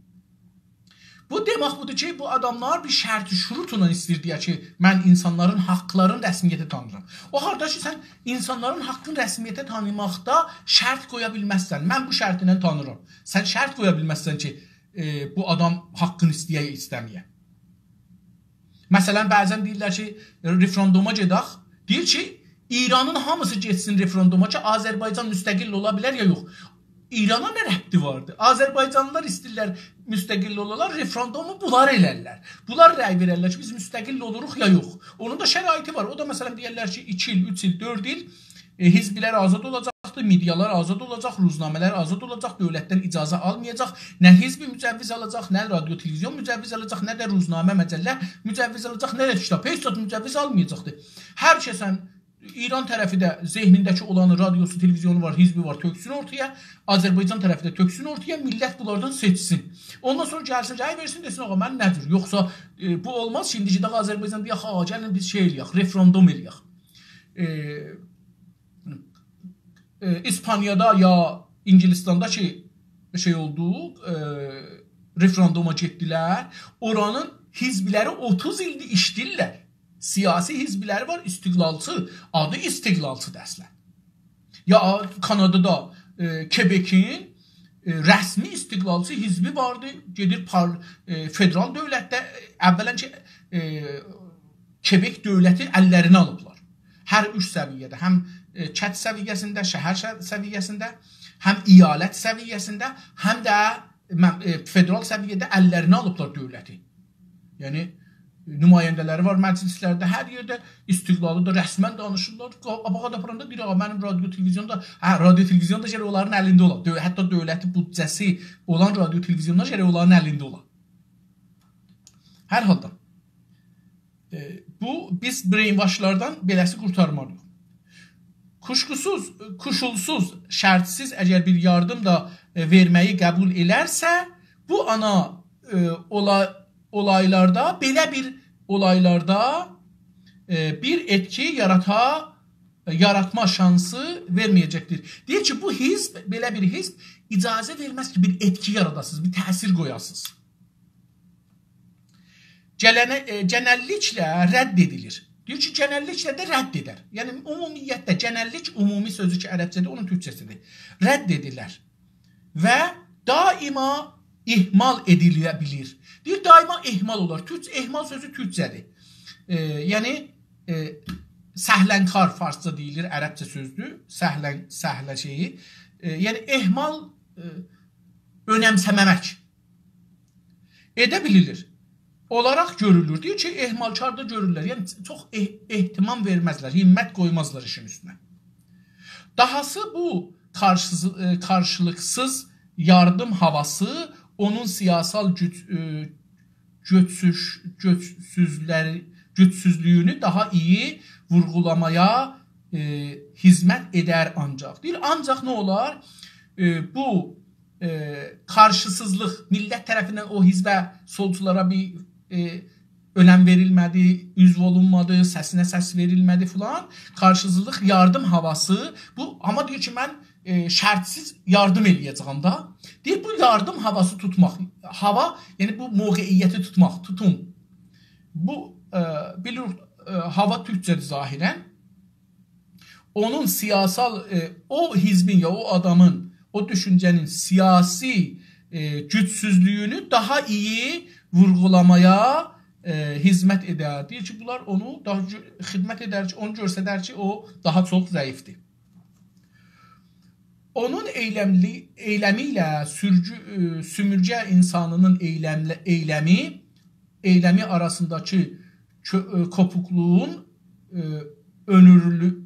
بو دئمک بودور کی، بو آداملار بیر شرط شروطلا ایسته‌ییر دئیه کی، من اینسانلارین حاقلارینی رسمیته تانیرام. او هاردا کی، سن اینسانلارین حاققینی رسمیته تانیماقدا شرط قویا بیلمزسن. من بو شرطینن تانیرام. سن شرط قویا بیلمزسن کی، ائ، بو آدام حاققینی ایسته‌یه، ایسته‌مه‌یه. مثلاً، بعضاً دئییرلر کی، رفراندوما گئدک. دئییر کی، ایرانین هامیسی گئتسین رفراندوما کی، آذربایجان مستقل اولا بیلر یا یوخ. ایرانا نه ربطی واردی؟ آذربایجانلیلار ایسته‌ییرلر مستقل اولالار، رفراندومو بونلار ائلرلر. بونلار رأی وئررلر کی، بیز مستقل اولوروق یا یوخ. اونون دا شرایطی وار. او دا، مثلاً، دئیرلر کی، ایکی ایل، اوچ ایل، دؤرد ایل، ائ، حزبلر آزاد اولاجاقدیر، مئدیالار آزاد اولاجاق، روزنامه‌لر آزاد اولاجاق، دؤولتدن اجازه آلمایاجاق. نه حزب مجوز آلاجاق، نه رادیو، تلویزیون مجوز آلاجاق، نه ده روزنامه، مجله مجوز آلاجاق، نه ده کیتاب. هئچ زاد مجوز آلمایاجاقدیر. هر کسن ایران طرفی ده ذهنینده‌کی اولانی، رادیوسو، تلویزیونو وار، حزبی وار، تؤکسون اورتایا، آذربایجان طرفی ده تؤکسون اورتایا، میللت بونلاردان سئچسین. اوندان سونرا گلسین، رأی وئرسین، دئسین، «آغا، من نه جور؟» یوخسا، ائ، بو اولماز کی، ایندی گئدک آذربایجان دئیک، «ها، گلین بیز شئی ائله‌یک، رفراندوم ائله‌یک.» ائ، ائ، ایسپانیادا یا اینگیلیستاندا کی، شئی اولدو، ائ، رفراندوما گئتدیلر، اورانین حزبلری اوتوز ایلدیر ایشله‌ییرلر. سیاسی حزبلری وار، استقلالچی، آدی استقلالچیدیر اصلاً. یا کانادادا، ائ، کبکین، ائ، رسمی استقلالچی حزبی واردی، گئدیر پار-، ائ، فدرال دؤولتده، ائ، اولاً کی، ائ، کبک دؤولتی اللرینه آلیبلار. هر اوچ سویه‌ده، هم، ائ، کند سویه‌سینده، شهر شه-، سویه‌سینده، هم ایالت سویه‌سینده، هم ده مم-، ائ، فدرال سویه‌ده اللرینه آلیبلار دؤولتی. یعنی، نماینده‌لری وار مجلس‌لرده، هر یئرده استقلالی دا رسماً دانیشیرلار. قا-، قاباغا دا آپاراندا دئییر: «آغا، منیم رادیو تلویزیون دا»، هه، رادیو تلویزیون دا گرک اونلارین الینده اولا. دؤ-، حتی دؤولتی بودجه‌سی اولان رادیو تلویزیونلار گرک اونلارین الینده اولا. هر حالدا، ائ، بو، بیز brainwashلاردان بئله‌سی قورتارمالی‌ییق. کوشکوسوز، کوشولسوز، شرطسیز اگر بیر یاردیم دا، ائ، وئرمه‌یی قبول ائلرسه، بو آنا، ائ، اولا-، اولایلاردا، بئله بیر اولایلاردا، ائ، بیر ائتکی یاراتا-، یاراتما شانسی وئرمه‌یه‌جکدیر. دئییر کی، بو حزب، بئله بیر حزب اجازه وئرمز کی، بیر ائتکی یاراداسینیز، بیر تأثیر قویاسینیز. گلنه-، ائ، گئنللیکله رد ائدیلیر. دئییر کی، گئنللیکله ده رد ائدر. یعنی، عمومیتله، گئنللیک عمومی سؤزو کی، عربجه‌دیر، اونون تورکجه‌سیدیر. رد ائدیلر. و دائما اهمال ائدیله بیلیر. دئییر، دائما اهمال اولار. تورک-، اهمال سؤزو تورکجه‌دیر. ائ، یعنی، ائ، سهلنکار فارسجا دئییلیر، عربجه سؤزدور. سهلن-، سهله شئیی. ائ، یعنی، اهمال، ائ، اؤنمسه‌مه‌مک. ائده بیلیلیر. اولاراق گؤرولور. دئییر کی، اهمالکار دا گؤرورلر. یعنی، چوخ اه-، اهتمام وئرمزلر، همت قویمازلار ایشین اوستونه. داهاسی بو قارشیز-، ائ، قارشیلیقسیز یاردیم هاواسی اونون سیاسال گوج-، ائ، گوجسوز-، گوجسوزلر-، گوجسوزلویونو داها ایی وورغولامایا، ائ، خدمت ائدر آنجاق. دئییر، آنجاق نه اولار؟ ائ، بو، ائ، قارشیسیزلیق، میللت طرفیندن او حزبه، سولچولارا بیر، ائ، اؤنم وئریلمه‌دی، عضو اولونمادی، سسینه سس وئریلمه‌دی فلان. قارشیسیزلیق یاردیم هاواسی، بو، آمما دئییر کی، من، ائ، شرطسیز یاردیم ائله‌یه‌جه‌یم دا. دئییر، بو یاردیم هاواسی توتماق، هاوا، یعنی بو موقعیتی توتماق، توتوم. بو، ائ، بیلیر، ائ، هاوا تورکجه‌دیر ظاهراً. اونون سیاسال، ائ، او حزبین یا او آدامین، او دوشونجه‌نین سیاسی، ائ، گوجسوزلویونو داها ایی وورغولامایا، ائ، خدمت ائدر. دئییر کی، بونلار اونو داها گؤ-، خدمت ائدر کی، اونو گؤسترر کی، او داها چوخ ضعیفدیر. اونون ائیلملی-، ائیلمی ایله سورگو-، ائ، سومورگه اینسانینین ائیلمله-، ائیلمی، ائیلمی آراسینداکی کؤ-، ائ، کوپوکلوغون، ائ، اؤنورلو-،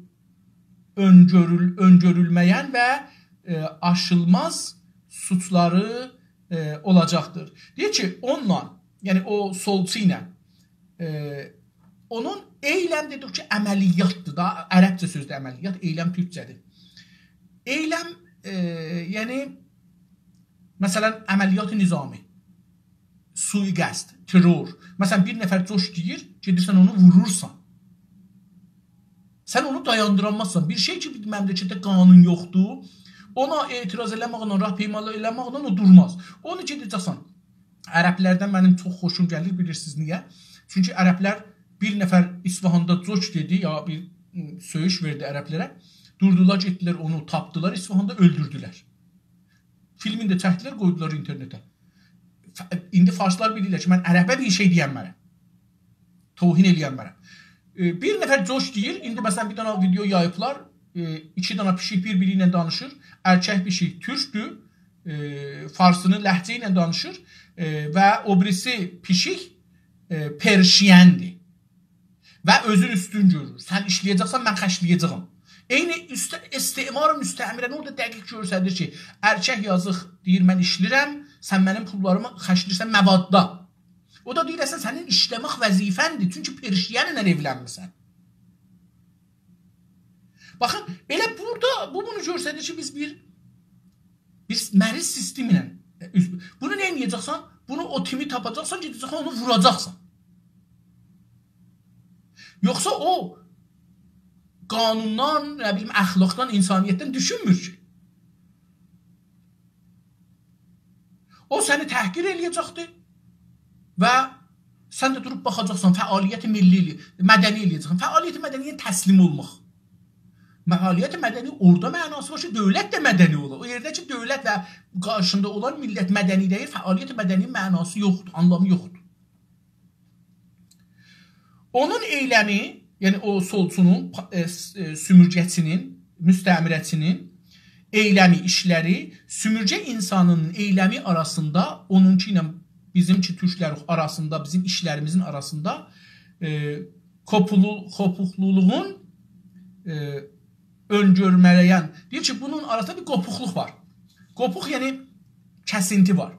اؤنگؤرول-، اؤنگؤرولمه‌ین و، ائ، آشیلماز سوچلاری، ائ، اولاجاقدیر. دئییر کی، اونونلا، یعنی او سولچو ایله، ائ، اونون ائیلم دئدیک کی، عملیاتدیر دا، عربجه سؤزدور عملیات، ائیلم تورکجه‌دیر. ائیلم، ائ، یعنی، مثلاً، عملیات نظامی، سویقصد، ترور. مثلاً، بیر نفر جوک دئییر، گئدیرسن اونو وورورسان. سن اونو دایاندیرانمازسان. بیر شئی کی، بیر مملکتده قانون یوخدور، اونا اعتراض ائله‌مکله، راهپیمالیق ائله‌مکله او دورماز. اونو گئده‌جکسن. عربلردن منیم چوخ خوشوم گلیر، بیلیرسینیز نییه؟ چونکی عربلر بیر نفر اصفهاندا جوک دئدی، یا بیر، م، سؤیوش وئردی عربلره. دوردولار، گئتدیلر، اونو تاپدیلار اصفهاندا، اؤلدوردولر. فیلمینی ده چکدیلر، قویدولار اینترنته. ف-، ایندی فارسلار بیلیرلر کی، من عربه بیر شئی دئینمرم. توهین ائلینمرم. ائ، بیر نفر جوک دئییر، ایندی مثلاً بیر دنه ویدئو یاییبلار، ائ، ایکی دنه پیشیک بیر-بیری ایله دانیشیر، ارکک پیشیک تورکدور، ائ، فارسینی لهجه ایله دانیشیر، ائ، و او بیریسی پیشیک، ائ، پرشیندیر. و اؤزون اوستون گؤرور. سن ایشله‌یه‌جکسن، من خرجله‌یه‌جه‌یم. عینی اوسته-، استعمار مستعمره‌نی اورادا دقیق گؤستریر کی، ارکک یازیق دئییر، من ایشله‌ییرم، سن منیم پوللاریمی خرجله‌ییرسن مواددا. او دا دئییر، اصلاً سنین ایشله‌مک وظیفه‌ندیر، چونکی پرشینله ائولنمیسن. باخین، ائله بورادا، بو بونو گؤستریر کی، بیز بیر، بیز مریض سیستم ایله، ائ، اوز-، بونو نه ائده‌جکسن؟ بونو او تیمی تاپاجاقسان، گئده‌جکسن، اونو ووراجاقسان. یوخسا او قانوندان، نه بیلیم، اخلاقدان، انسانیتدن دوشونمور کی. او سنی تحقیر ائله‌یه‌جکدیر و سن ده دوروب باخاجاقسان، فعالیت ملی ائله‌یه-، مدنی ائله‌یه‌جکسن. فعالیت مدنی‌یه تسلیم اولماق. فعالیت مدنی اورادا معناسی وار کی، دؤولت ده مدنی اولا. او یئرده کی، دؤولت و قارشیندا اولان میللت مدنی دئییل، فعالیت مدنی معناسی یوخدور، آنلامی یوخدور. اونون ائیلمی، یعنی او سولچونون، پا-، ائ، س-، ائ، سومورگه‌چی‌نین، مستعمره‌چی‌نین ائیلمی، ایشلری، سومورگه اینسانینین ائیلمی آراسیندا، اونونکی ایله بیزیم کی، تورکلر آراسیندا، بیزیم ایشلریمیزین آراسیندا ائ، کوپولو-، کوپوقلولوغون، ائ، اؤن‌گؤرمه‌له‌ین، دئییر کی، بونون آراسیندا بیر قوپوقلوق وار. قوپوق، یعنی کسینتی وار.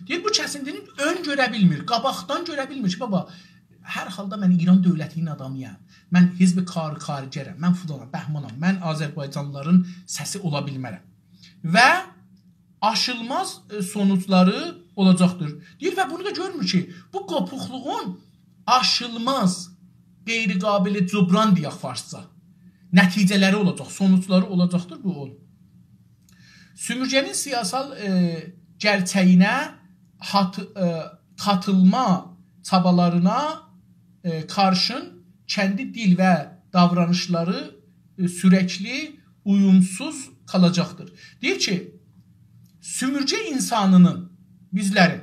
دئییر، بو کسینتینی اؤن گؤره بیلمیر، قاباقدان گؤره بیلمیر کی، بابا، هر حالدا من ایران دؤولتی‌نین آدامی‌یام. من حزب کار، کارگرم، من فلانام، بهمانام، من آذربایجانلی‌لارین سسی اولا بیلمرم. و آشیلماز، ائ، سونوجلاری اولاجاقدیر. دئییر و بونو دا گؤرمور کی، بو قوپوقلوغون آشیلماز، غیر قابل جبران دئیک فارسجا، نتیجه‌لری اولاجاق، سونوجلاری اولاجاقدیر بو اول. سومورگه‌نین سیاسال، ائ، گئرچه‌یینه هات-، ائ، قاتیلما چابالارینا، ائ، قارشین کندی دیل و داورانیشلاری، ائ، سورکلی اویومسوز قالاجاقدیر. دئییر کی، سومورگه اینسانینین، بیزلرین،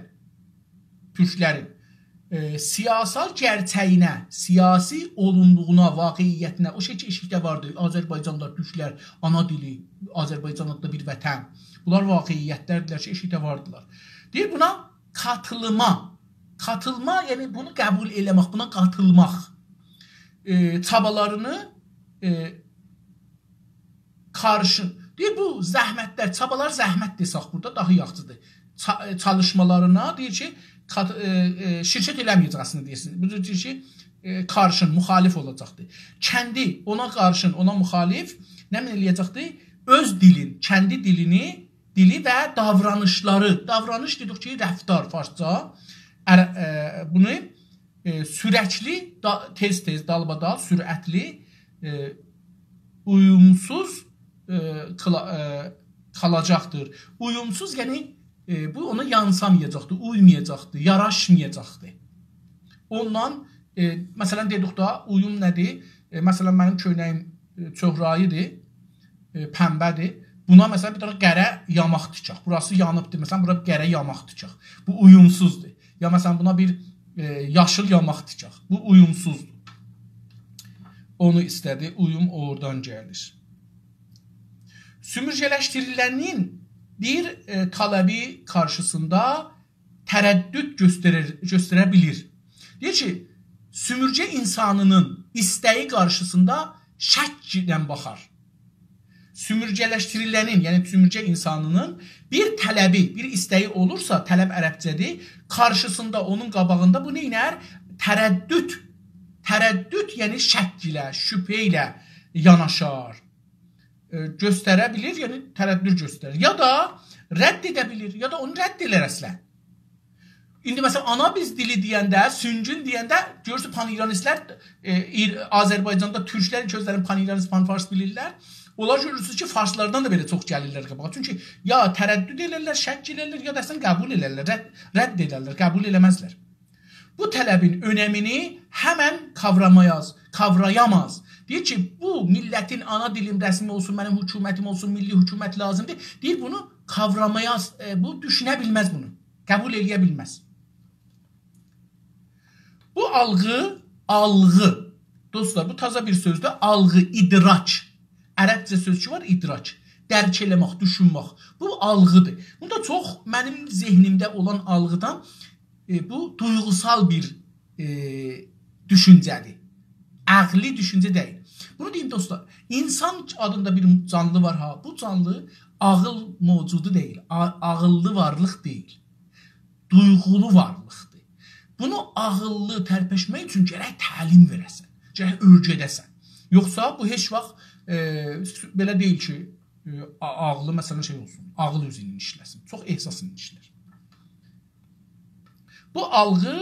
تورکلرین، ائ، سیاسال گئرچه‌یینه، سیاسی اولوملوغونا، واقعیتینه، او شئی کی، ائشیکده واردی، آذربایجاندا تورکلر، آنا دیلی، آذربایجان آدلی بیر وطن. بونلار واقعیتلردیلر کی، ائشیکده واردیلار. دئییر، بونا قاتیلما، قاتیلما، یعنی بونو قبول ائله‌مک، بونا قاتیلماق، ائ، چابالارینی، ائ، قارشین. دئییر، بو زحمتلر، چابالار زحمت دئسک بورادا داها یاخشیدیر. چا-، ائ، چالیشمالارینا دئییر کی، قات-، ائ، ائ، شرکت ائله‌مه‌یه‌جک اصلینده دئییرسین. بو دئییر کی، ائ، قارشین، مخالف اولاجاقدیر. کندی اونا قارشین، اونا مخالف نمنه ائله‌یه‌جکدیر؟ اؤز دیلین، کندی دیلینی، دیلی و داورانیشلاری. داورانیش دئدیک کی، رفتار فارسجا. ار-، ائ، بونو ائ، سورکلی، دا-، تئز-تئز، دالبادال، سرعتلی، ائ، اویومسوز، ائ، قیلا-، ائ، قالاجاقدیر. اویومسوز، یعنی، ائ، بو اونا یانسامایاجاقدیر، اویمایاجاقدیر، یاراشمایاجاقدیر. اوندان، ائ، مثلا، دئدیک دا، اویوم نه‌دیر؟ ائ، مثلا، منیم کؤینه‌ییم، ائ، چؤهرایی‌دیر، ائ، پنبه‌دیر. بونا، مثلا، بیر دنه قره یاماق تیکک. بوراسی یانیبدیر، مثلا، بورا بیر قره یاماق تیکک. بو اویومسوزدور. یا، مثلا، بونا بیر، ائ، یاشیل یاماق تیکک. بو اویومسوزدور. اونو ایسته‌دی، اویوم اورادان گلیر. سومورگه‌لشدیریلنین بیر، ائ، طلبی قارشیسیندا تردد گؤسترر، گؤستره بیلیر. دئییر کی، سومورگه اینسانینین ایسته‌یی قارشیسیندا شک ایله باخار. سومورگه‌لشدیریلنین، یعنی سومورگه اینسانینین بیر طلبی، بیر ایسته‌یی اولورسا، طلب عربجه‌دیر، قارشیسیندا، اونون قاباغیندا بو نئینر؟ تردد. تردد، یعنی شک ایله، شبهه ایله یاناشار. ائ، گؤستره بیلیر، یعنی تردد گؤستریر. یا دا رد ائده بیلیر، یا دا اونو رد ائلر اصلا. ایندی، مثلا، آنا بیز دیلی دئینده، سونگون دئینده، گؤرورسون، پان‌ایرانیستلر، ائ، ایر-، آذربایجاندا تورکلر کی، اؤزلرینی پان‌ایرانیست، پان‌فارس بیلیرلر، اونلار گؤرورسونوز کی، فارسلاردان دا بئله چوخ گلیرلر قاباغا. چونکی یا تردد ائلرلر، شک ائلرلر، یا دا اصلا قبول ائلرلر، رد، رد ائدرلر، قبول ائله‌مزلر. بو طلبین اؤنمینی همن قاورامایاز، قاورایاماز. دئییر کی، بو میللتین آنا دیلیم رسمی اولسون، منیم حکومتیم اولسون، میللی حکومت لازیمدیر. دئییر، بونو قاورامایاز، ائ، بو دوشونه بیلمز بونو. قبول ائله‌یه بیلمز. بو آلغی، آلغی. دوستلار، بو تازا بیر سؤزدور. آلغی، ادراک. عربجه سؤز کی وار، ادراک. درک ائله‌مک، دوشونمک. بو آلغیدیر. بوندا چوخ منیم ذهنیمده اولان آلغیدان، ائ، بو دویغوسال بیر، ائ، دوشونجه‌دیر. عقلی دوشونجه دئییل. بونو دئییم، دوستلار. اینسان آدیندا بیر جانلی وار ها. بو جانلی عاغیل موجودو دئییل. آ-، عاغیللی وارلیق دئییل. دویغولو وارلیقدیر. بونو عاغیللی ترپشمک اوچون گرک تعلیم وئره‌سن، گرک اؤیره‌ده‌سن. یوخسا بو هئچ واخت، ائ، س-، بئله دئییل کی، ائ، آ-، عاغلی، مثلا، شئی اولسون، عاغیل اوزو ایله ایشله‌سین. چوخ احساس ایله ایشلر. بو آلغی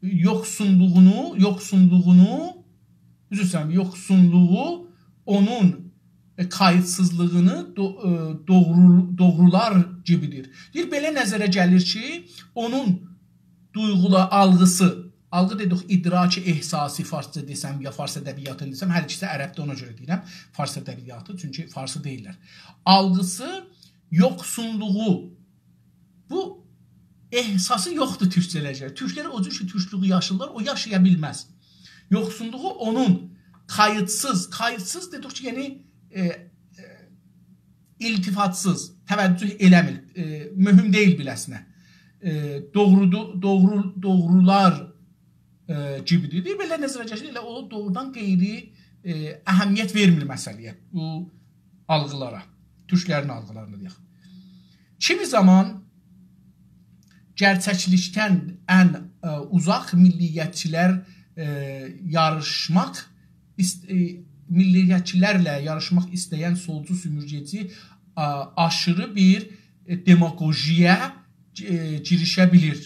یوخسونلوغونو، یوخسونلوغونو، عذر ایسته‌ییرم، یوخسونلوغو اونون، ائ، قاییتسیزلیغینی دو-، ائ، دوغرو-، دوغرولار کیمیدیر. دئییر، بئله نظره گلیر کی، اونون دویغولا-، آلغیسی، آلغی دئدیک، ادراک احساسی فارسجا دئسم، یا فارس ادبیاتینی دئسم، هر ایکیسی عربدیر، اونا گؤره دئییرم فارس ادبیاتی، چونکی فارسی دئییللر. آلغیسی یوخسونلوغو، بو احساسی یوخدور تورکجه‌لرده. تورکلر او جور کی، تورکلویو یاشیرلار، او یاشایا بیلمز. یوخسونلوغو اونون قاییتسیز، قاییتسیز دئدیک کی، یعنی، ائ، ائ، التفاتسیز، توجه ائله‌میر، ائ، مهم دئییل بیله‌سینه. ائ، دوغرودو-، دوغرو-، دوغرولار، ائ، کیمی‌دیر. دئییر، بئله نظره گلیر، ائله او دوغرودان غیری، ائ، اهمیت وئرمیر مسئله‌یه، بو آلغیلارا، تورکلرین آلغیلارینا دئیک. کیمی زامان گئرچکلیکدن ان، ائ، اوزاق میللیتچیلر، ائ، یاریشماق ایست-، ائ، میللیتچیلرله یاریشماق ایسته‌ین سولجو سومورگه‌چی، آ، آشیری بیر، ائ، دماگوژی‌یه، ائ، گیریشه بیلیر.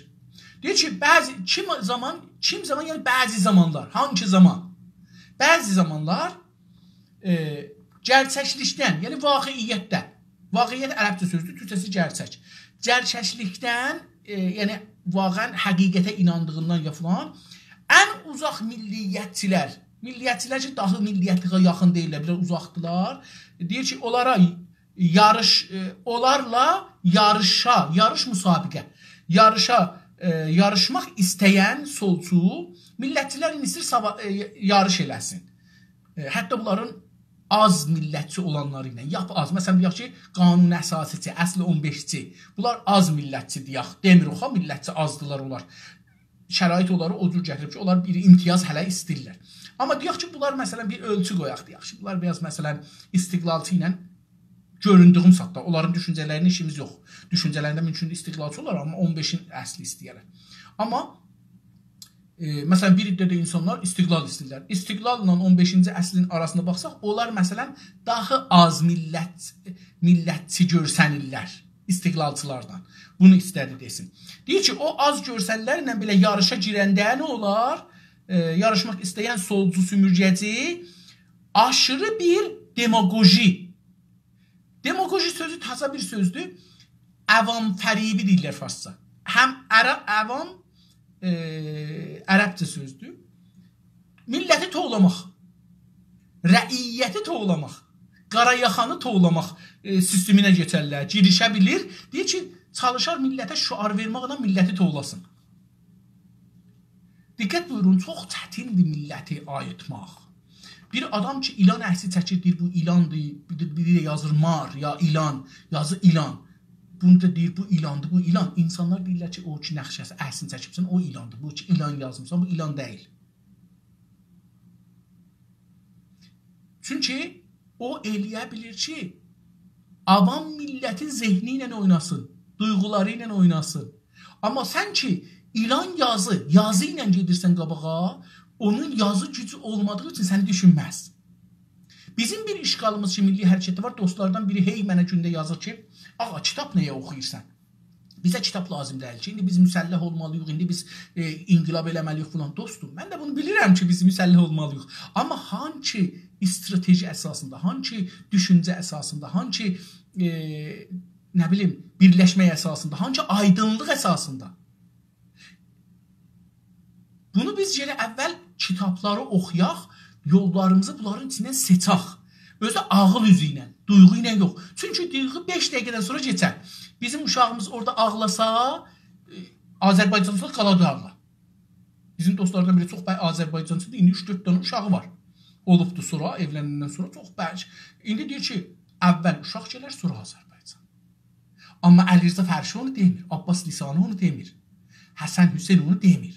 دئییر کی، بعضی، کیم زامان، کیم زامان، یعنی بعضی زامانلار، هانسی زامان؟ بعضی زامانلار، ائ، گئرچکلیکدن، یعنی واقعیتدن، واقعیت عربجه سؤزدور، تورکجه‌سی گئرچک. گئرچکلیکدن، ائ، یعنی واقعاً حقیقته ایناندیغیندان یا فلان، ان اوزاق میللیتچیلر، میللیتچیلر کی، داها میللیتلیگه یاخین دئییللر، بیر آز اوزاقدیلار. دئییر کی، اونلارا یاریش، ائ، اونلارلا یاریشا، یاریش مسابقه، یاریشا، ائ، یاریشماق ایسته‌ین سولچو میللیتچیلر ایندی ایسته‌ییر ساوا-، ائ، یاریش ائله‌سین. ائ، حتی بونلارین آز میللیتچی اولانلاری ایله، لاپ آز، مثلاً، دئیک کی، قانون اساسی‌چی، اصل اون بئشچی، بونلار آز میللیتچی دئیک، دئمیریک ها، میللیتچی آزدیلار اونلار. شرایط اونلاری او جور گتیریب کی، اونلار بیر امتیاز هله ایسته‌ییرلر. آمما دئیک کی، بونلار، مثلاً، بیر اؤلچو قویاق، دئیک کی، بونلار بیر آز، مثلاً، استقلالچی ایله گؤروندویوم ساددا، اونلارین دوشونجه‌لرینه ایشیمیز یوخ. دوشونجه‌لرینده مومکوندور استقلالچی اولار، آمما اون بئشین اصلی ایسته‌یه‌لر. آمما، ائ، مثلاً، بیر عده ده اینسانلار استقلال ایسته‌ییرلر. استقلاللا اون بئشینجی اصلین آراسینا باخساق، اونلار، مثلاً، داها آز میللت، میللتچی گؤرسنیرلر استقلالچیلاردان. بونو ایسته‌دی دئسین. دئییر کی، او آز گؤرسنیلنلرله بئله یاریشا گیرنده نه اولار؟ ائ، یاریشماق ایسته‌ین سولجو سومورگه‌چی آشیری بیر دماگوژی. دماگوژی سؤزو تازا بیر سؤزدور. عوام فریبی دئییرلر فارسجا. هم عر-، عوام، ائ، عربجه سؤزدور. میللتی توولاماق، رعیتی توولاماق، قارایاخانی توولاماق، ائ، سیستمینه کئچرلر، گیریشه بیلیر. دئییر کی، چالیشار میللته شعار وئرمکله میللتی توولاسین. دقت بویورون، چوخ چتیندیر میللتی آییتماق. بیر آدام کی، ایلان عکسی چکیر، دئییر، بو ایلاندیر، بیری، بیری ده یازیر مار، یا ایلان، یازیر ایلان. بونو دا دئییر، بو ایلاندیر، بو ایلان. اینسانلار دئییرلر کی، او کی نقشه‌سی، عکسینی چکیبسن، او ایلاندیر. بو کی ایلان یازمیسان، بو ایلان دئییل. چونکی او ائلیه بیلیر کی، عوام میللتین ذهنی ایله اویناسین، دویغولاری ایله اویناسین. آمما سن کی، ایلان یازی، یازی ایله گئدیرسن قاباغا، اونون یازی گوجو اولمادیغی اوچون سنی دوشونمز. بیزیم بیر اشکالیمیز کی، میللی حرکتده وار، دوستلاردان بیری هئی منه گونده یازیر کی، «آغا، کیتاب نه‌یه اوخویورسان؟ بیزه کیتاب لازیم دئییل کی، ایندی بیز مسلح اولمالی‌ییق، ایندی بیز، ائ، انقلاب ائله‌مه‌لی‌ییک» فلان. دوستوم، من ده بونو بیلیرم کی، بیز مسلح اولمالی‌ییق. آمما هانسی استراتژی اساسیندا، هانسی دوشونجه اساسیندا، هانسی، ائ، نه بیلیم، بیرلشمک اساسیندا، هانسی آیدینلیق اساسیندا؟ بونو بیز گرک اول کیتابلاری اوخویاق، یوللاریمیزی بونلارین ایچیندن سئچک. اؤزو عاغیل اوزو ایله، دویغو ایله یوخ. چونکی دویغو بئش دقیقه‌دن سونرا کئچر. بیزیم اوشاغیمیز اورادا آغلاسا، ائ، آذربایجاندا قالادی آغلا. بیزیم دوستلاردان بیری چوخ بی آذربایجانچیدیر، ایندی اوچ-دؤرد دنه اوشاغی وار. اولوبدو سونرا، ائولنندن سونرا چوخ بی-، ایندی دئییر کی، اول اوشاق گلر، سونرا آذربایجان. آمما علیرضا فرشی اونو دئمیر، عباس لسانی اونو دئمیر، حسن حسین اونو دئمیر.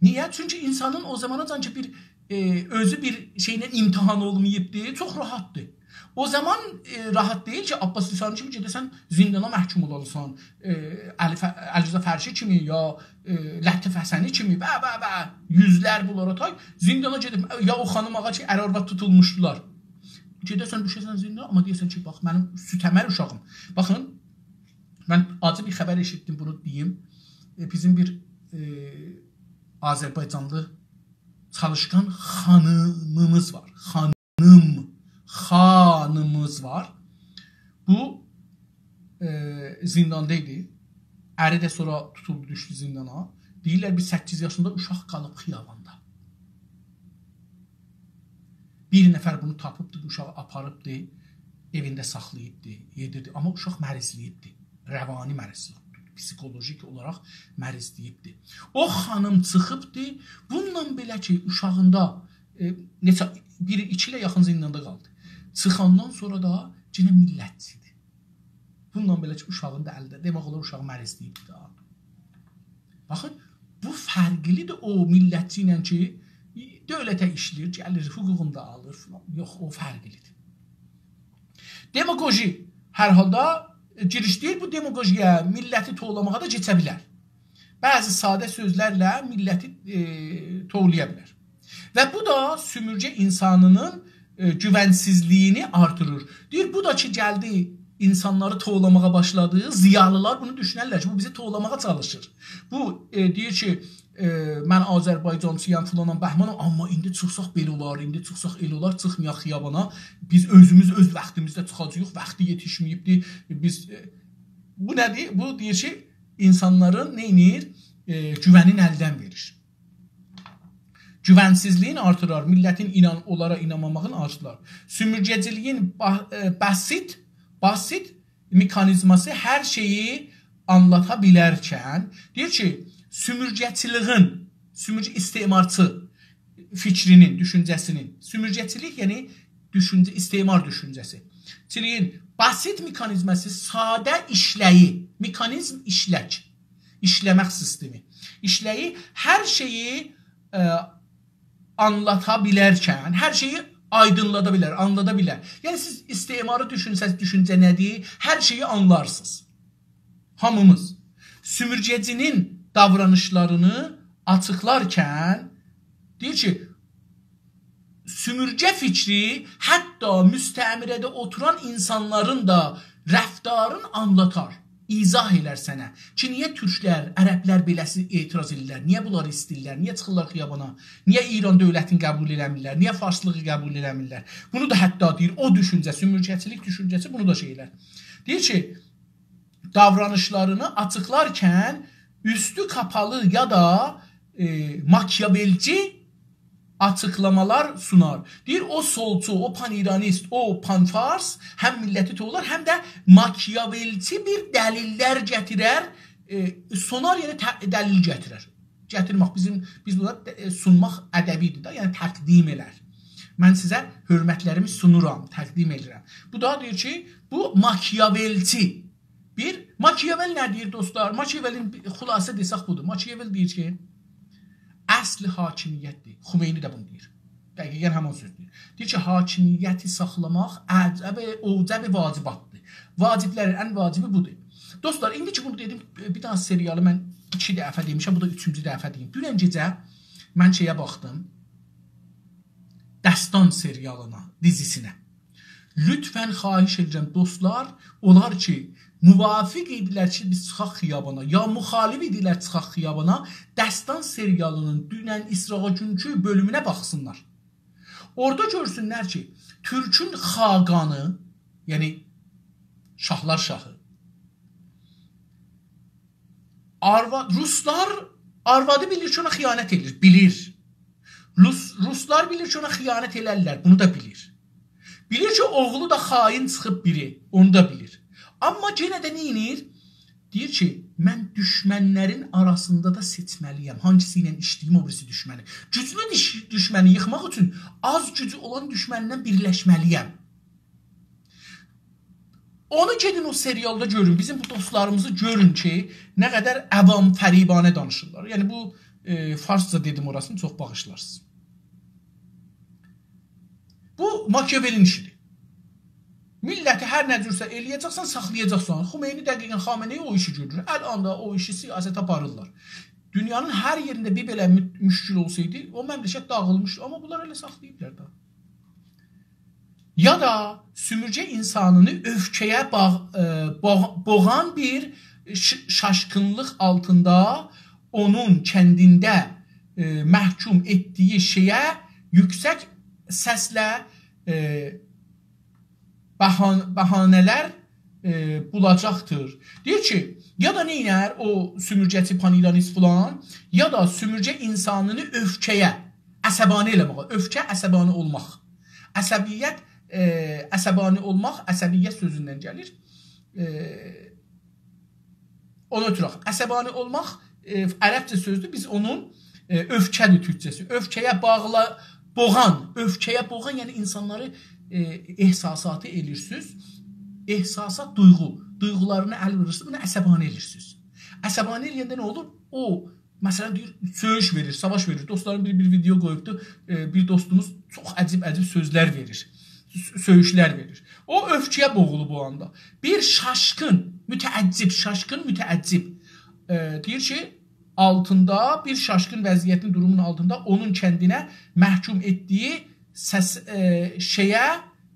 نییه؟ چونکی اینسانین او زاماناجان کی بیر، ائ، اؤزو بیر شئیله امتحان اولماییبدی، چوخ راحتدیر. او زامان، ائ، راحت دئییل کی، عباس لسانی کیمی گئده‌سن زیندانا محکوم اولالیسان، ائ، علی ف-، علیرضا فرشی کیمی یا، ائ، لطیف حسنی کیمی، به، به، به، یوزلر بونلارا تای، زیندانا گئدیب، یا او خانیم آغا کی، ار آرواد توتولموشدولار. گئده‌سن، دوشه‌سن زیندانا، آمما دئیه‌سن کی، باخ، منیم سود امر اوشاغیم. باخین، من آجی بیر خبر ائشیتدیم، بونو دئییم. ائ، بیزیم بیر، ائ، آذربایجانلی چالیشقان خانیمیمیز وار. خانیم، خانیمیمیز وار. بو، ائ، زینداندا ایدی. اری ده سونرا توتولدو، دوشدو زیندانا. دئییرلر، بیر سککیز یاشیندا اوشاق قالیب خیاباندا. بیر نفر بونو تاپیبدی، بو اوشاغی آپاریبدی، ائوینده ساخلاییبدی، یئدیردی. آمما اوشاق مریضله‌ییبدی. روانی مریضلیک، پسیخولوژیک اولاراق مریضله‌ییبدی. او خانیم چیخیبدی، بونونلا بئله کی، اوشاغیندا، ائ، نئچه، بیر، ایکی ایله یاخین زینداندا قالدی. چیخاندان سونرا دا یئنه میللتچیدیر. بونونلا بئله کی، اوشاغین دا الده، دئمک اولار، اوشاغی مریضله‌ییبدی دا. باخین، فرقلی‌دیر او میللتچی ایله کی، دؤولته ایشله‌ییر، گلیر، حقوقونو دا آلیر فلان. یوخ، او فرقلی‌دیر. دماغوژی، هر حالدا، ائ، گیریش دئییر، بو دماغوژی‌یه، میللتی توولاماغا دا کئچه بیلر. بعضی ساده سؤزلرله میللتی، ائ، توولایا بیلر. و بو دا سومورگه اینسانینین، ائ، گوونسیزلیگینی آرتیریر. دئییر، بو دا کی، گلدی، اینسانلاری توولاماغا باشلادی، ضیالیلار بونو دوشونرلر کی، بو بیزی توولاماغا چالیشیر. بو، ائ، دئییر کی، ائ، من آذربایجانچی‌یام، فلانام، بهمانام، آمما ایندی چیخساق بئله اولار، ایندی چیخساق ائله اولار، چیخمایاق خیابانا. بیز اؤزوموز اؤز واختیمیزدا چیخاجاغیق، واختی یئتیشمه‌ییبدی. بیز، ائ، بو نه‌دیر؟ بو دئییر کی، اینسانلارین نه ائدیر؟ ائ، گوونین الدن وئریر. گوونسیزلیگین آرتیرار، میللتین اینان-، اونلارا اینانماماغین آرتیرار. سومورگه‌چیلیگین با-، ائ، بسیط، بسیط مکانیزماسی هر شئیی آنلاتا بیلرکن، دئییر کی، سومورگه‌چیلیگین، سومورگه، استعمارچی فیکرینین، دوشونجه‌سینین، سومورگه‌چیلیک، یعنی دوشونجه، استعمار دوشونجه‌سی، چیلیگین بسیط مکانیزماسی، ساده ایشله‌یی، مکانیزم ایشلک، ایشله‌مک سیستمی، ایشله‌یی هر شئیی، ائ، آنلاتا بیلرکن، هر شئیی آیدینلادا بیلر، آنلادا بیلر. یعنی، سیز استعماری دوشونسز، دوشونجه نه‌دیر؟ هر شئیی آنلارسینیز. هامیمیز. سومورگه‌چی‌نین داورانیشلارینی آچیقلارکن، دئییر کی، سومورگه فیکری حتی مستعمره‌ده اوتوران اینسانلارین دا رفتارین آنلاتار، ایضاح ائلر سنه کی، نییه تورکلر، عربلر بئله‌سی اعتراض ائدیرلر، نییه بونلاری ایسته‌ییرلر، نییه چیخیرلار خیابانا، نییه ایران دؤولتینی قبول ائله‌میرلر، نییه فارسلیغی قبول ائله‌میرلر. بونو دا حتی دئییر، او دوشونجه، سومورگه‌چیلیک دوشونجه‌سی بونو دا شئی ائلر. دئییر کی، داورانیشلارینی آچیقلارکن اوستو قاپالی یا دا، ائ، ماکیاولچی آچیقلامالار سونار. دئییر، او سولچو، او پان‌ایرانیست، او پان‌فارس هم میللتی توولار، هم ده ماکیاولچی بیر دلیللر گتیرر، ائ، سونار، یعنی ته-، دلیل گتیرر. گتیرمک، بیزیم، بیز بونا، ائ، سونماق ادبی‌دیر ده، یعنی تقدیم ائلر. من سیزه حؤرمتلریمی سونورام، تقدیم ائدیرم. بو دا دئییر کی، بو ماکیاولچی بیر، ماکیاول نه دئییر، دوستلار؟ ماکیاولین خلاصه دئسک بودور. ماکیاول دئییر کی، اصل حاکمیت‌دیر. خمینی ده بونو دئییر. دقیقاً همان سؤز دئییر. دئییر کی، حاکمیتی ساخلاماق اعجب، اوجب واجبات‌دیر. واجب‌لرین ان واجبی بودور. دوستلار، ایندی کی بونو دئدیم، بیر دنه سریالی من ایکی دفعه دئمیشم، بو دا اوچونجو دفعه دئییم. دونن گئجه من شئیه باخدیم. دستان سریالینا، دیزیسینه. لطفاً خواهش ائدیرم، دوستلار، اونلار کی، موافق ایدیلر کی، بیز چیخاق خیابانا، یا مخالف ایدیلر چیخاق خیابانا، دستان سریالینین دونن، ایسراغاگونکو بؤلومونه باخسینلار. اورادا گؤرسونلر کی، تورکون خاقانی، یعنی شاهلار شاهی، آرواد، روسلار، آروادی بیلیر کی، اونا خیانت ائدیر، بیلیر. روس، روسلار بیلیر کی، اونا خیانت ائلرلر، بونو دا بیلیر. بیلیر کی، اوغلو دا خائن چیخیب بیری، اونو دا بیلیر. آمما یئنه ده نه ائدیر؟ دئییر کی، من دوشمنلرین آراسیندا دا سئچمه‌لی‌یم. هانگیسی ایله ایشله‌ییم او بیریسی دوشمنی. گوجلو دوش-، دوشمنی ییخماق اوچون آز گوجو اولان دوشمنله بیرلشمه‌لی‌یم. اونو گئدین او سریالدا گؤرون، بیزیم بو دوستلاریمیزی گؤرون کی، نه قدر عوام فریبانه دانیشیرلار. یعنی بو، ائ، فارسجا دئدیم اوراسینی، چوخ باغیشلارسینیز. بو ماکیاولین ایشی‌دیر. میللتی هر نه جورسه ائله‌یه‌جکسن، ساخلایاجاقسان. خمینی دقیقاً، خامنه‌ای او ایشی گؤرور. الان دا او ایشی سیاست آپاریرلار. دونیانین هر یئرینده بیر بئله مو-، مشکل اولسایدی، او مملکت داغیلمیشدی. آمما بونلار ائله ساخلاییبلار دا. یا دا سومورگه اینسانینی اؤفکه‌یه باغ-، ائ، باغ-، بوغان بیر ش-، شاشقینلیق آلتیندا اونون کندینده، ائ، محکوم ائتدیگی شئیه یوکسک سسله، ائ، بهان-، بهانه‌لر، ائ، بولاجاقدیر. دئییر کی، یا دا نئینر او سومورگه‌چی، پان‌ایرانیست فلان، یا دا سومورگه اینسانینی اؤفکه‌یه، عصبانی ائله‌مه‌یه، اؤفکه، عصبانی اولماق. عصبیت، ائ، عصبانی اولماق عصبیت سؤزوندن گلیر. ائ، اونو اؤتورک. عصبانی اولماق، ائ، عربجه سؤزدور. بیز اونون، ائ، اؤفکه‌دیر تورکجه‌سی. اؤفکه‌یه باغلا-، بوغان، اؤفکه‌یه بوغان، یعنی اینسانلاری، ائ، احساساتی ائلیرسیز. احساسات دویغو، دویغولارینی ال وورورسوز، بونا عصبانی ائلیرسیز. عصبانی ائله‌ینده نه اولور؟ او مثلا، دئییر، سؤیوش وئریر، ساواش وئریر. دوستلاریم بیر، بیر ویدئو قویوبدو. ائ، بیر دوستوموز چوخ عجیب-عجیب سؤزلر وئریر. س-، سؤیوشلر وئریر. او اؤفکه‌یه بوغولوب او آندا. بیر شاشقین، متعجب، شاشقین، متعجب. ائ، دئییر کی، آلتیندا، بیر شاشقین وضعیتین، دورومون آلتیندا اونون کندینه محکوم ائتدیگی سس، ائ، شئیه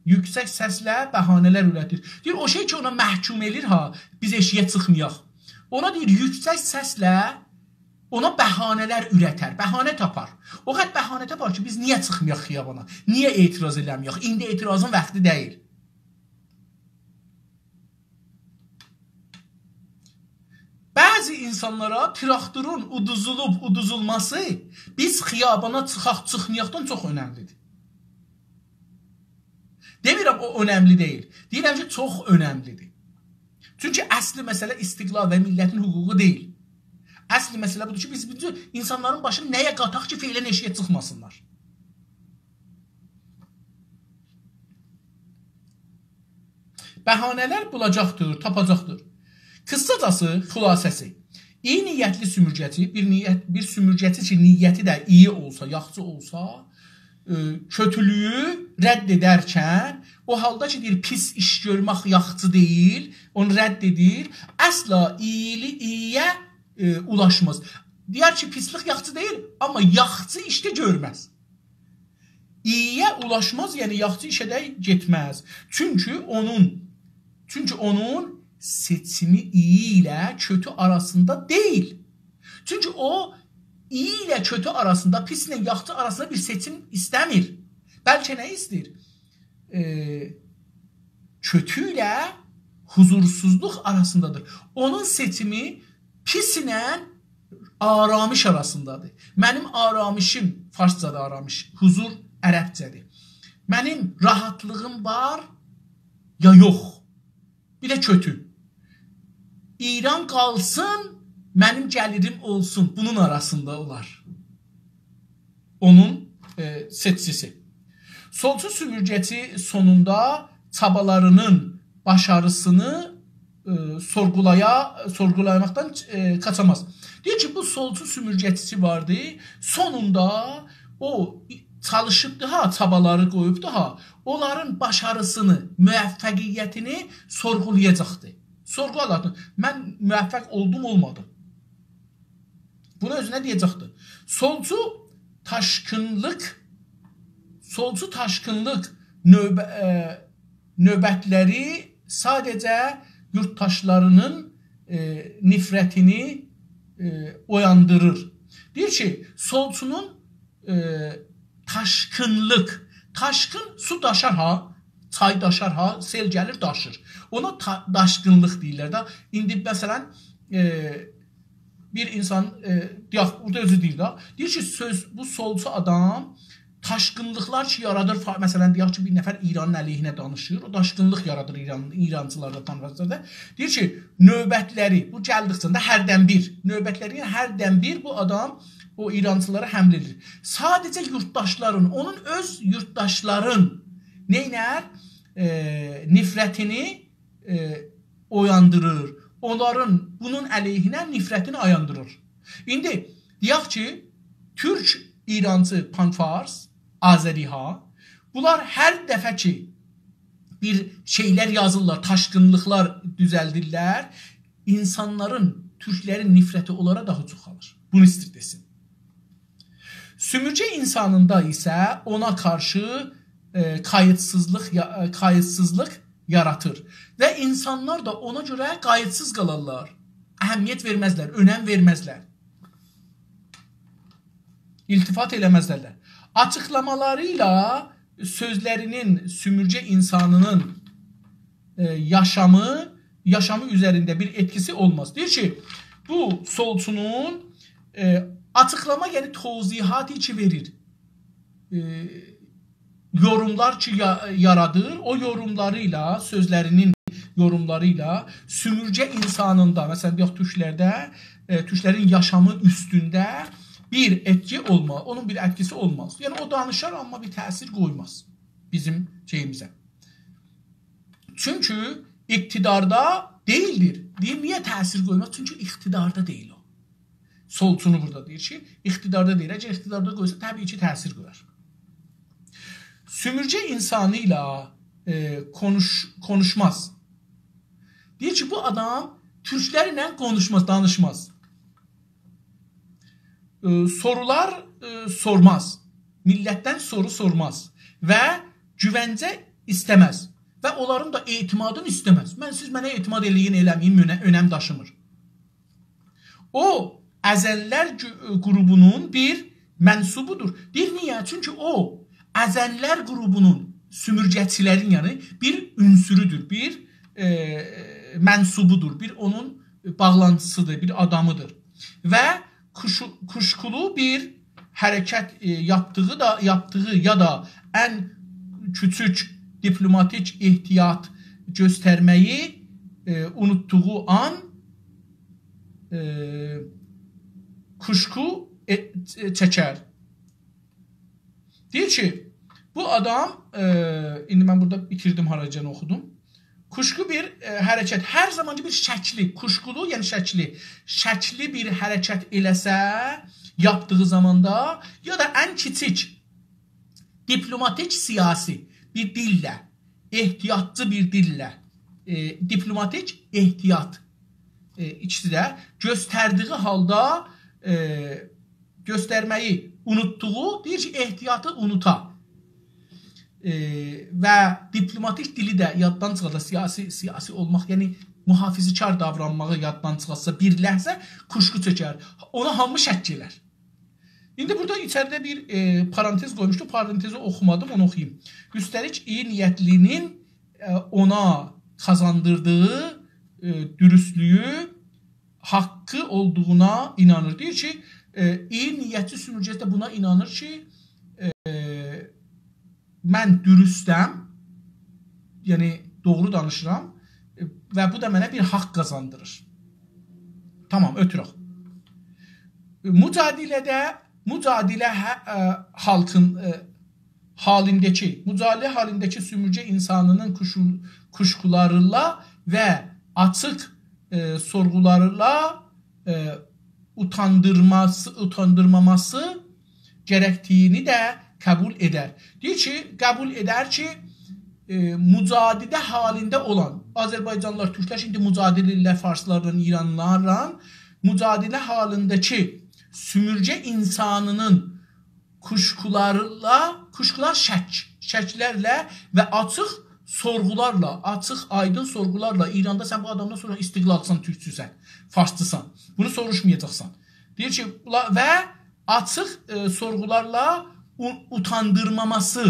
یوکسک سسله بهانه‌لر اوره‌تیر. دئییر، او شئی کی، اونا محکوم ائله‌ییر ها، بیز ائشیگه چیخمایاق. اونا دئییر، یوکسک سسله اونا بهانه‌لر اوره‌تر، بهانه تاپار. او قدر بهانه تاپار کی، بیز نییه چیخمایاق خیابانا؟ نییه اعتراض ائله‌مه‌یک؟ ایندی اعتراضین واختی دئییل. بعضی اینسانلارا تراکتورون اودوزولوب اودوزولماسی بیز خیابانا چیخاق چیخمایاقدان چوخ اؤنملی‌دیر. دئمیرم او اؤنملی دئییل. دئییرم کی، چوخ اؤنملی‌دیر. چونکی اصلی مسئله استقلال و میللتین حقوقو دئییل. اصلی مسئله بودور کی، بیز بوتون اینسانلارین باشینی نه‌یه قاتاق کی، فعلاً ائشیگه چیخماسینلار. بهانه‌لر بولاجاقدیر، تاپاجاقدیر. قیساجاسی، خلاصه‌سی. ایی نیتلی سومورگه‌چی، بیر نیت، بیر سومورگه‌چی کی، نیتی ده ایی اولسا، یاخشی اولسا، ائ، کؤتولویو رد ائدرکن، او حالدا کی، دئییر، پیس ایش گؤرمک یاخشی دئییل، اونو رد ائدیر، اصلا اییلی-، ایییه، ائ، اولاشماز. دئیر کی، پیسلیک یاخشی دئییل، آمما یاخشی ایش ده گؤرمز. ایییه اولاشماز، یعنی یاخشی ایشه ده گئتمز. چونکی اونون، چونکی اونون سئچیمی ایی ایله کؤتو آراسیندا دئییل. چونکی او ایی ایله کؤتو آراسیندا، پیس ایله یاخشی آراسیندا بیر سئچیم ایسته‌میر. بلکه نه ایسته‌ییر؟ ائ، کؤتو ایله حضورسوزلوق آراسیندادیر. اونون سئچیمی پیس ایله آرامش آراسیندادیر. منیم آرامشیم، فارسجادیر آرامش، حضور عربجه‌دیر. منیم راحتلیغیم وار یا یوخ؟ بیر ده کؤتو. ایران قالسین، منیم گلیریم اولسون. بونون آراسیندا اولار. اونون، ائ، سئچکیسی. سولچو سومورگه‌چی سونوندا چابالارینین باشاریسینی، ائ، سورغولایا-، سورغولاماقدان، ائ، قاچاماز. دئییر کی، بو سولچو سومورگه‌چی واردی، سونوندا او چالیشیبدی ها، چابالاری قویوبدو ها، اونلارین باشاریسینی، موفقیتینی سورغولایاجاقدی. سورغو آلاجاقدی. من موفق اولدوم، اولمادیم. بونو اؤزونه دئیه‌جکدیر. سولچو داشقینلیق، سولچو داشقینلیق نؤوبه-، ائ، نؤوبتلری ساده‌جه یورتداشلارینین، ائ، نفرتینی، ائ، اویاندیریر. دئییر کی، سولچونون، ائ، داشقینلیق، داشقین سو داشار ها، چای داشار ها، سئل گلیر، داشیر. اونا تا-، داشقینلیق دئییرلر ده. ایندی، مثلا، ائ، بیر اینسان، ائ، دئیک، بورادا اؤزو دئییر ده. دئییر کی، سؤز، بو سولچو آدام داشقینلیقلار کی یارادیر، فا-، مثلا، دئیک کی، بیر نفر ایرانین علیهینه دانیشیر، او داشقینلیق یارادیر ایران، ایرانچیلاردا، پان‌فارسلاردا. دئییر کی، نؤوبتلری، بو گلدیکجه ده هردن بیر، نؤوبتلری هردن بیر بو آدام او ایرانچیلارا حمله ائدیر. ساده‌جه یورتداشلارین، اونون اؤز یورتداشلارین نئینر؟ ائ، نفرتینی، ائ، اویاندیریر. اونلارین بونون علیهینه نفرتینی اویاندیریر. ایندی دئیک کی، تورک، ایرانچی، پان‌فارس، آذری ها، بونلار هر دفعه کی، بیر شئیلر یازیرلار، داشقینلیقلار دوزلدیرلر، اینسانلارین، تورکلرین نفرتی اونلارا داها چوخالیر. بونو ایستیر دئسین. سومورگه اینسانیندا ایسه اونا قارشی، ائ، قاییتسیزلیق یا-، ائ، قاییتسیزلیق یاراتیر. و اینسانلار دا اونا گؤره قاییتسیز قالارلار. اهمیت وئرمزلر، اؤنم وئرمزلر. التفات ائله‌مزلر. آچیقلامالاری ایله سؤزلرینین سومورگه اینسانینین، ائ، یاشامی، یاشامی اوزرینده بیر ائتکیسی اولماز. دئییر کی، بو سولچونون، ائ، آچیقلاما، یعنی توضیحاتی کی وئریر. ائ، یوروملار کی یا-، یارادیر، او یوروملاری ایله، سؤزلرینین یوروملاری ایله سومورگه اینسانیندا، مثلا، دئیک، تورکلرده، ائ، تورکلرین یاشامی اوستونده بیر ائتکی اولما-، اونون بیر ائتکیسی اولماز. یعنی، او دانیشار، آمما بیر تأثیر قویماز بیزیم شئییمیزه. چونکی اقتداردا دئییلدیر. دئییر، نییه تأثیر قویماز؟ چونکی اقتداردا دئییل او. سولچونو بورادا دئییر کی، اقتداردا دئییر. اگر اقتداردا قویسا، طبیعی کی، تأثیر قویار. سومورگه اینسانی ایله، ائ، کونوش-، کونوشماز. دئییر کی، بو آدام تورکلر ایله قونوشماز، دانیشماز. ائ، سورولار، ائ، سورماز. میللتدن سورو سورماز. و گوونجه ایسته‌مز. و اونلارین دا اعتمادینی ایسته‌مز. من، سیز منه اعتماد ائله‌یین، ائله‌مه‌یین، اؤنه-، اؤنم داشیمیر. او، ازنلر گو-، قروپونون بیر منسوبودور. دئییر، نییه؟ چونکی او، ازنلر قروپونون، سومورگه‌چیلرین، یعنی، بیر عنصرودور، بیر، ائ، منسوبودور، بیر اونون باغلانتیسیدیر، بیر آدامیدیر. و کوشو-، کوشکولو بیر حرکت، ائ، یاپدیغی دا، یاپدیغی یا دا ان کوچوک دیپلوماتیک احتیاط گؤسترمه‌یی، ائ، اونوتدوغو آن، ائ، کوشکو، ائ، چکر. دئییر کی، بو آدام، ائ، ایندی من بورادا بیتیردیم، هاراجان اوخودوم. کوشکو بیر، ائ، حرکت، هر زامان کی بیر شکلی، کوشکولو، یعنی شکلی، شکلی بیر حرکت ائله‌سه، یاپدیغی زاماندا، یا دا ان کیچیک دیپلوماتیک سیاسی بیر دیلله، احتیاطچی بیر دیلله، ائ، دیپلوماتیک احتیاط، ائ، ایکیسی ده گؤستردیگی حالدا، ائ، گؤسترمه‌یی اونوتدوغو، دئییر کی، احتیاطی اونوتا. ائ، و دیپلوماتیک دیلی ده یاددان چیخاردا، سیاسی، سیاسی اولماق، یعنی محافظه‌کار داورانماغی یاددان چیخارتسا بیر لحظه، کوشکو چکر. اونا هامی شک ائلر. ایندی بورادا ایچریده بیر، ائ، پارانتز قویموشدو. پارانتزی اوخومادیم، اونو اوخویوم. اوسته‌لیک ایی نیتلی‌نین، ائ، اونا قازاندیردیغی، ائ، دوروستلویو، حاققی اولدوغونا اینانیر. دئییر کی، ائ، ایی نیتلی سومورگه‌چی ده بونا اینانیر کی، ائ، من دوروستم، یعنی دوغرو دانیشیرام، ائ، و بو دا منه بیر حاق قازاندیریر. تامام، اؤتورک. مجادله‌ده، مجادله هه-، ائ، حالقین، ائ، حالینده‌کی، مجادله حالینده‌کی سومورگه اینسانینین کوشو-، کوشکولارلا و آچیق، ائ، سورغولارلا، ائ، اوتاندیرماسی، اوتاندیرماماسی گرکدیگینی ده قبول ائدر. دئییر کی، قبول ائدر کی، ائ، مجادله حالینده اولان آذربایجانلیلار، تورکلر ایندی مجادله ائدیرلر فارسلارلا، ایرانلیلارلا، مجادله حالینده‌کی سومورگه اینسانینین کوشکولارلا، کوشکولار شک، شکلرله و آچیق سورغولارلا، آچیق، آیدین سورغولارلا، ایراندا سن بو آدامدان سونرا استقلالچیسان، تورکچوسن، فارسچیسان. بونو سوروشمایاجاقسان. دئییر کی، بولا-، و آچیق، ائ، سورغولارلا او-، اوتاندیرماماسی،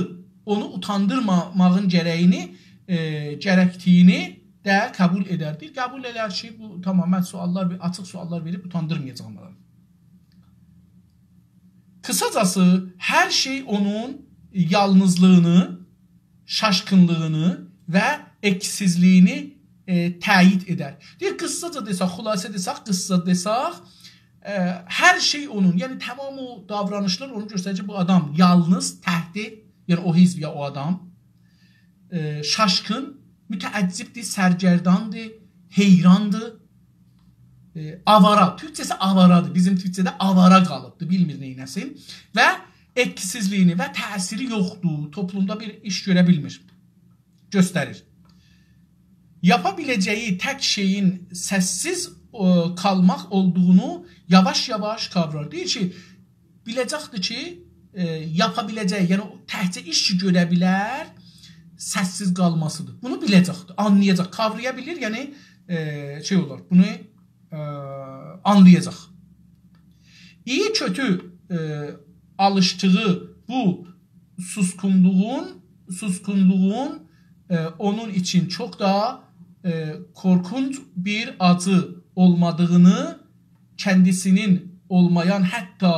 اونو اوتاندیرماماغین گره‌یینی، ائ، گرکدیگینی ده قبول ائدر. دئییر، قبول ائدر کی، بو تامام، من سؤاللار وئ-، آچیق سؤاللار وئریب اوتاندیرمایاجاغام آدامی. قیساجاسی، هر شئی اونون یالنیزلیغینی، شاشقینلیغینی و ائکسیزلیگینی، ائ، تأیید ائدر. دئییر، قیساجا دئسک، خلاصه دئسک، قیسا دئسک، ائ، هر شئی اونون، یعنی تمام او داورانیشلار اونو گؤستریر کی، بو آدام یالنیز، تکدیر، یعنی او حزب یا او آدام، ائ، شاشقین، متعجبدیر، سرگرداندیر، حیراندیر، ائ، آوارا، تورکجه‌سی آوارادیر. بیزیم تورکجه‌ده آوارا قالیبدیر، بیلمیر نئینه‌سین. و ائتکی‌سیزلیگینی و تأثیری یوخدور، توپلومدا بیر ایش گؤره بیلمیر، گؤستریر. یاپا بیله‌جه‌یی تک شئیین سس‌سیز، ائ، قالماق اولدوغونو یاواش-یاواش قاورار. دئییر کی، بیله‌جکدیر کی، ائ، یاپا بیله‌جه‌یی، یعنی او تکجه ایش کی گؤره بیلر، سس‌سیز قالماسیدیر. بونو بیله‌جکدیر، آنلایاجاق، قاورایا بیلیر، یعنی، ائ، شئی اولار، بونو، ائ، آنلایاجاق. ایی کؤتو، ائ، آلیشدیغی بو سوسکونلوغون، سوسکونلوغون، ائ، اونون اوچون چوخ دا، ائ، قورخونج بیر آجی اولمادیغینی، کندیسینین اولمایان، حتی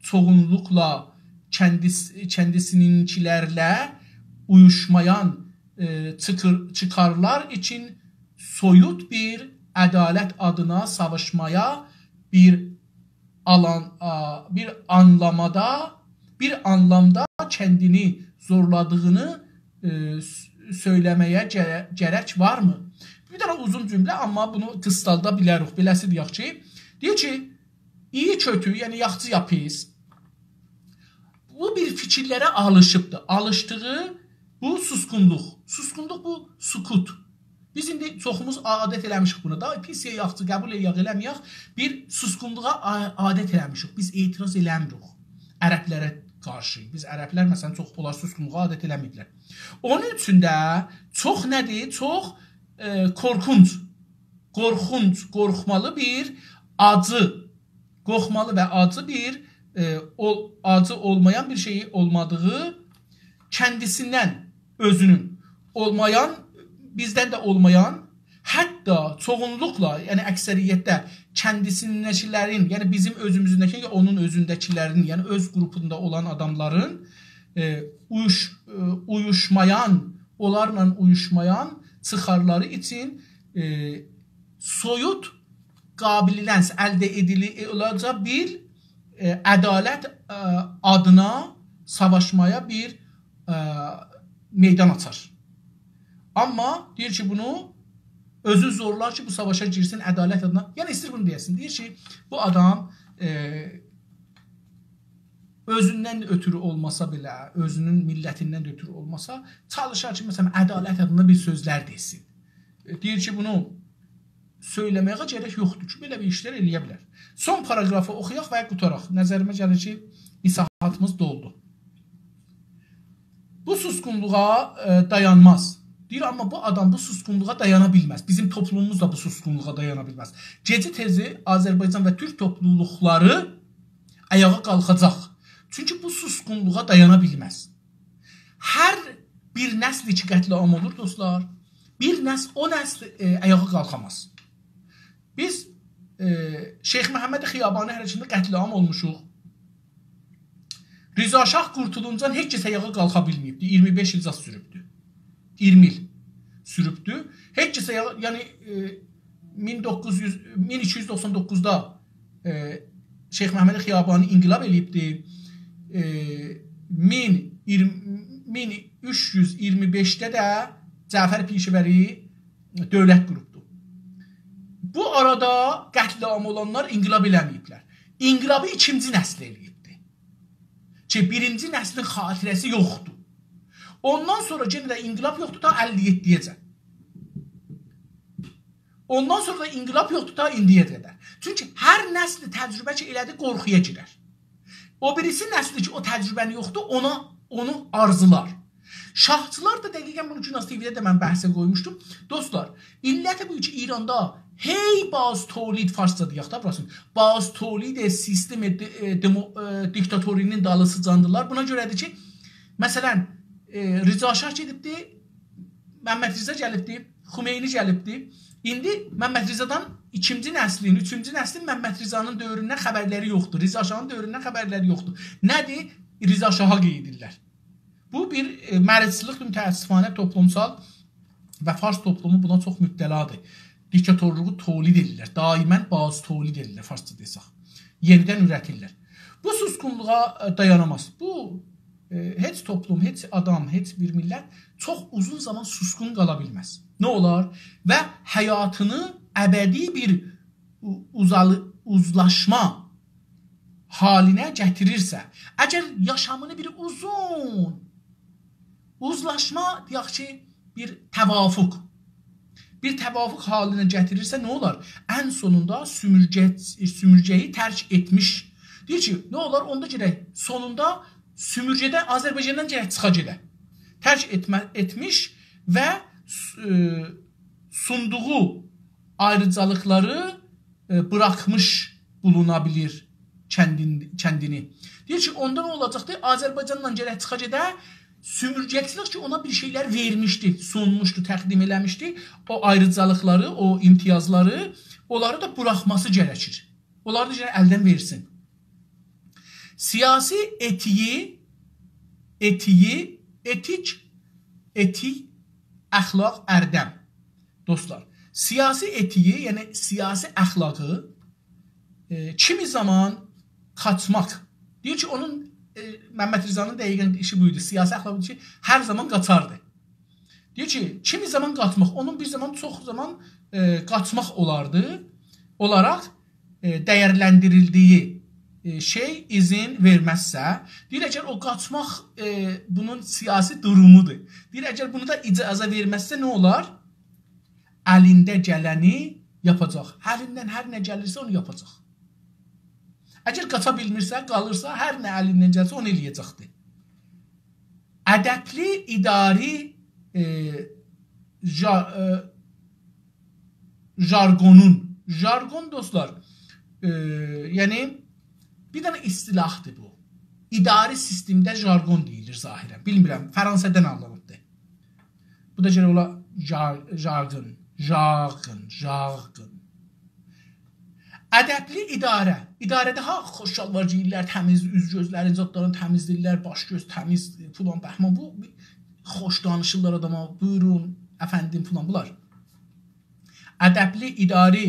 چوغونلوقلا کندیس-، کندیسینینکیلرله اویوشمایان، ائ، چیخیر-، چیخارلار اوچون سویوت بیر عدالت آدینا ساواشمایا بیر آلان، آ، بیر آنلامادا، بیر آنلامدا کندینی زورلادیغینی، ائ، س-، سؤیله‌مه‌یه گره-، گرک وارمی؟ بیر دنه اوزون جمله، آمما بونو قیسالدا بیلریک. بئله‌سی دئیک کی، دئییر کی، ایی کؤتو، یعنی یاخشی یا پیس، بو بیر فیکیرلره آلیشیبدیر. آلیشدیغی بو سوسقونلوق. سوسقونلوق بو سکوت. بیز ایندی چوخوموز عادت ائله‌میشیک بونا. دا پیس یا یاخشی، قبول ائله‌یک، ائله‌مه‌یک، بیر سوسقونلوغا ع-، عادت ائله‌میشیک. بیز اعتراض ائله‌میریک عربلره قارشی. بیز عربلر، مثلا، چوخ اونلار سوسقونلوغا عادت ائله‌مه‌ییبلر. اونون اوچون ده چوخ نه‌دیر؟ چوخ، ائ، قورخونج، قورخونج، قورخمالی بیر آجی، قورخمالی و آجی بیر، ائ، اول-، آجی اولمایان بیر شئیی اولمادیغی، کندیسیندن اؤزونون اولمایان، بیزدن ده اولمایان، حتی چوغونلوقلا، یعنی اکثریتده کندیسینده‌کیلرین، یعنی بیزیم اؤزوموزونده‌کی یا اونون اؤزونده‌کیلرین، یعنی اؤز قروپوندا اولان آداملارین، ائ، اویوش-، ائ، اویوشمایان، اونلارلا اویوشمایان چیخارلاری اوچون، ائ، سویوت قابیلینن الده ائدیلی-، ائ، اولاجاق بیر، ائ، عدالت، ائ، آدینا ساواشمایا بیر، ائ، میدان آچار. آمما دئییر کی، بونو اؤزون زورلار کی، بو ساواشا گیرسین عدالت آدینا. یعنی ایسته‌ییر بونو دئیه‌سین. دئییر کی، بو آدام، ائ، اؤزوندن اؤتورو اولماسا بئله، اؤزونون میللتیندن اؤتورو اولماسا، چالیشار کی، مثلا، عدالت آدینا بیر سؤزلر دئسین. ائ، دئییر کی، بونو سؤیله‌مه‌یه گرک یوخدور کی، بئله بیر ایشلر ائله‌یه بیلر. سون پاراگرافی اوخویاق و قوتاراق. نظریمه گلیر کی، ایساحاتیمیز دولدو. بو سوسقونلوغا، ائ، دایانماز. دئییر، آمما بو آدام بو سوسقونلوغا دایانا بیلمز. بیزیم توپلوموموز دا بو سوسقونلوغا دایانا بیلمز. گئجه تئزی آذربایجان و تورک توپلولوقلاری آیاغا قالخاجاق. چونکی بو سوسقونلوغا دایانا بیلمز. هر بیر نسل کی قتل‌عام اولور، دوستلار، بیر نسل، او نسل، ائ، آیاغا قالخاماز. بیز، ائ، شیخ محمد خیابانی حرکتینده قتل‌عام اولموشوق. رضا شاه قورتولونجا هئچ کس آیاغا قالخا بیلمه‌ییبدی. اییرمی بئش ایل زاد سوروبدو. اییرمی ایل سوروبدو. هئچ کس آیاغا، یعنی، ائ، مین دوققوز یوز، مین ایکی یوز دوخسان دوققوزدا، ائ، شیخ محمد خیابانی انقلاب ائله‌ییبدی. ائ، مین، اییرمی، مین اوچ یوز اییرمی بئشده ده جعفر پیشه‌وری دؤولت قوروبدو. بو آرادا قتل‌عام اولانلار انقلاب ائله‌مه‌ییبلر. انقلابی ایکینجی نسل ائله‌ییبدی. کی، بیرینجی نسلین خاطره‌سی یوخدور. اوندان سونرا یئنه ده انقلاب یوخدور تا اللی یئددی‌یه‌جن. اوندان سونرا دا انقلاب یوخدور تا ایندی‌یه قدر. چونکی هر نسل تجربه کی ائله‌دی، قورخویا گیرر. او بیریسی نسلی کی، او تجربه‌نی یوخدور، اونا، اونو آرزولار. شاهچیلار دا دقیقا بونو گوناز تی‌وی‌ده ده من بحثه قویموشدوم. دوستلار، علت بو کی، ایراندا هئی باز تولید، فارسجا دئیک ده بوراسینی، باز تولید سیستم دی-، ائ، دمو-، ائ، دیکتاتوری‌نین دالیسیجاندیلار. بونا گؤره‌دیر کی، مثلا، ائ، رضا شاه گئدیبدی، محمدرضا گلیبدی، خمینی گلیبدی. ایندی محمدرضادان ایکینجی نسلین، اوچونجو نسلین محمدرضانین دؤوروندن خبرلری یوخدور. رضا شاهین دؤوروندن خبرلری یوخدور. نه‌دیر؟ رضا شاها قئییدیرلر. بو بیر، ائ، مریضچیلیقدیر، متأسفانه توپلومسال و فارس توپلومو بونا چوخ مبتلادیر. دیکتاتورلوغو تولید ائدیرلر. دائما باز تولید ائدیرلر، فارسجا دئسک. یئنیدن اوره‌تیرلر. بو سوسقونلوغا، ائ، دایاناماز. بو، ائ، هئچ توپلوم، هئچ آدام، هئچ بیر میللت چوخ اوزون زامان سوسقون قالا بیلمز. نه اولار؟ و حیاتینی ابدی بیر او-، اوزالی-، اوزلاشما حالینه گتیریرسه، اگر یاشامینی بیر اوزون اوزلاشما، دئیک کی، بیر توافق، بیر توافق حالینه گتیریرسه، نه اولار؟ ان سونوندا سومورگه-، سومورگه‌یی ترک ائتمیش. دئییر کی، نه اولار؟ اوندا گرک سونوندا سومورگه‌ده آذربایجاندان گرک چیخا گئده. ترک ائتمه-، ائتمیش و س-، ائ، سوندوغو آیریجالیقلاری، ائ، بوراخمیش بولونا بیلیر کندین-، کندینی. دئییر کی، اوندا نه اولاجاقدیر؟ آذربایجانلا گرک چیخا گئده، سومورگه‌چیلیک کی، اونا بیر شئیلر وئرمیشدی، سونموشدو، تقدیم ائله‌میشدی. او آیریجالیقلاری، او امتیازلاری، اونلاری دا بوراخماسی گرکیر. اونلاری دا گرک الدن وئرسین. سیاسی ائتیگی، ائتیگی، ائتیک، ائتیک، اخلاق، اردم. دوستلار، سیاسی ائتیگی، یعنی سیاسی اخلاقی، ائ، کیمی زامان قاچماق. دئییر کی، اونون، ائ، محمدرضانین دقیقا ایشی بو ایدی. سیاسی اخلاقی کی، هر زامان قاچاردی. دئییر کی، کیمی زامان قاچماق، اونون بیر زامان، چوخ زامان، ائ، قاچماق اولاردی، اولاراق ائ، دیرلندیریلدیگی، ائ، شئی ایذین وئرمزسه، دئییر، اگر او قاچماق، ائ، بونون سیاسی دورومودور. دئییر، اگر بونو دا اجازه وئرمزسه، نه اولار؟ الینده گلنی یاپاجاق. الیندن هر نه گلیرسه، اونو یاپاجاق. اگر قاچا بیلمیرسه، قالیرسا، هر نه الیندن گلسه، اونو ائله‌یه‌جکدیر. ادبلی اداری، ائ، ژا-، ائ، ژارگونون. ژارگون، دوستلار، ائ، یعنی بیر دنه اصطلاحدیر بو. اداری سیستمده ژارگون دئییلیر ظاهراً. بیلمیرم، فرانسه‌دن آلینیبدیر. بو دا گرک اولا ژار-، ژارگون، ژارگون، ژارگون. ادبلی اداره. اداره‌ده ها خوش شالوار گئییرلر، تمیز اوز گؤزلرین، زادلارین تمیزله‌ییرلر، باش گؤز تمیز، فلان بهمان. بو خوش دانیشیرلار آداما، «بویورون، افندیم»، فلان بونلار. ادبلی اداری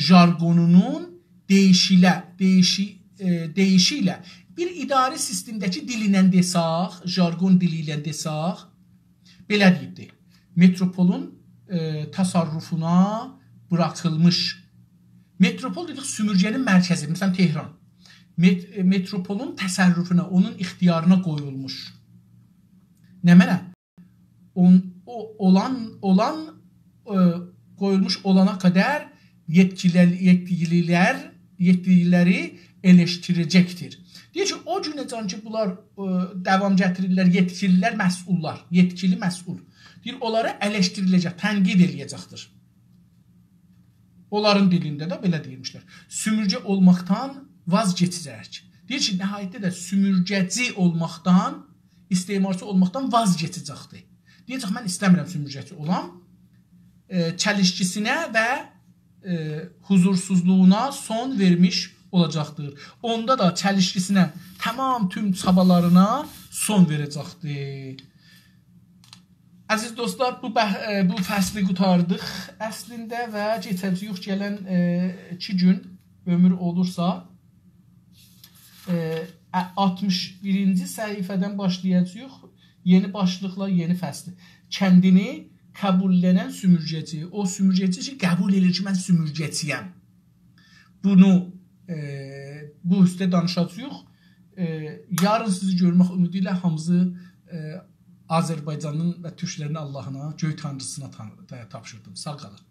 ژارگونونون دییشیله، دییشی-، ائ، دییشی ایله بیر اداری سیستمده‌کی دیل ایله دئساق، ژارگون دیلی ایله دئساق، بئله دئییبدیر. متروپولون، ائ، تصرفونا بوراخیلمیش. متروپول دئدیک، سومورگه‌نین مرکزی، مثلاً تهران. مت-، ائ، متروپولون تصرفونه، اونون اختیارینا قویولموش. نمنه؟ اون-، او-، اولان، اولان، ائ، قویولموش اولانا قدر یئتکیلر-، یئتکیلیلر، یئتکیلیلری ائلشدیره‌جکدیر. دئییر کی، او گونه‌جن کی، بونلار، ائ، داوام گتیریرلر، یئتکیلیلر، مسئوللار، یئتکیلی، مسئول. دئییر، اونلاری ائلشدیریله‌جک، تنقید ائله‌یه‌جکدیر. اونلارین دیلینده ده بئله دئییرمیشلر. سومورگه اولماقدان واز کئچیجک. دئییر کی، نهایتده ده سومورگه‌جی اولماقدان، استعمارچی اولماقدان واز کئچیجکدیر. دئیه‌جک، «من ایسته‌میرم سومورگه‌جی اولام.» ائ، چلیشکیسینه و، ائ، حضورسوزلوغونا سون وئرمیش اولاجاقدیر. اوندا دا چلیشکیسینه، تمام توم چابالارینا سون وئره‌جکدیر. عزیز دوستلار، بو بح-، ائ، بو فصلی قوتاردیق اصلینده و کئچه‌جه‌ییک گلن، ائ، ایکی گون عؤمور اولورسا، ائ، ا-، آلتمیش بیرینجی صفحه‌دن باشلایاجاغیق. یئنی باشلیقلا، یئنی فصلی. کندینی قبوللنن سومورگه‌جی. او سومورگه‌جی کی، قبول ائدیر کی، من سومورگه‌جی‌یم. بونو، ائ، بو اوسته دانیشاجاغیق. ائ، یارین سیزی گؤرمک امیدی ایله هامینیزی، ائ، آذربایجانین و تورکلرین آللاهینا، گؤی تانریسینا تان-، تاپشیردیم. ساغ قالین.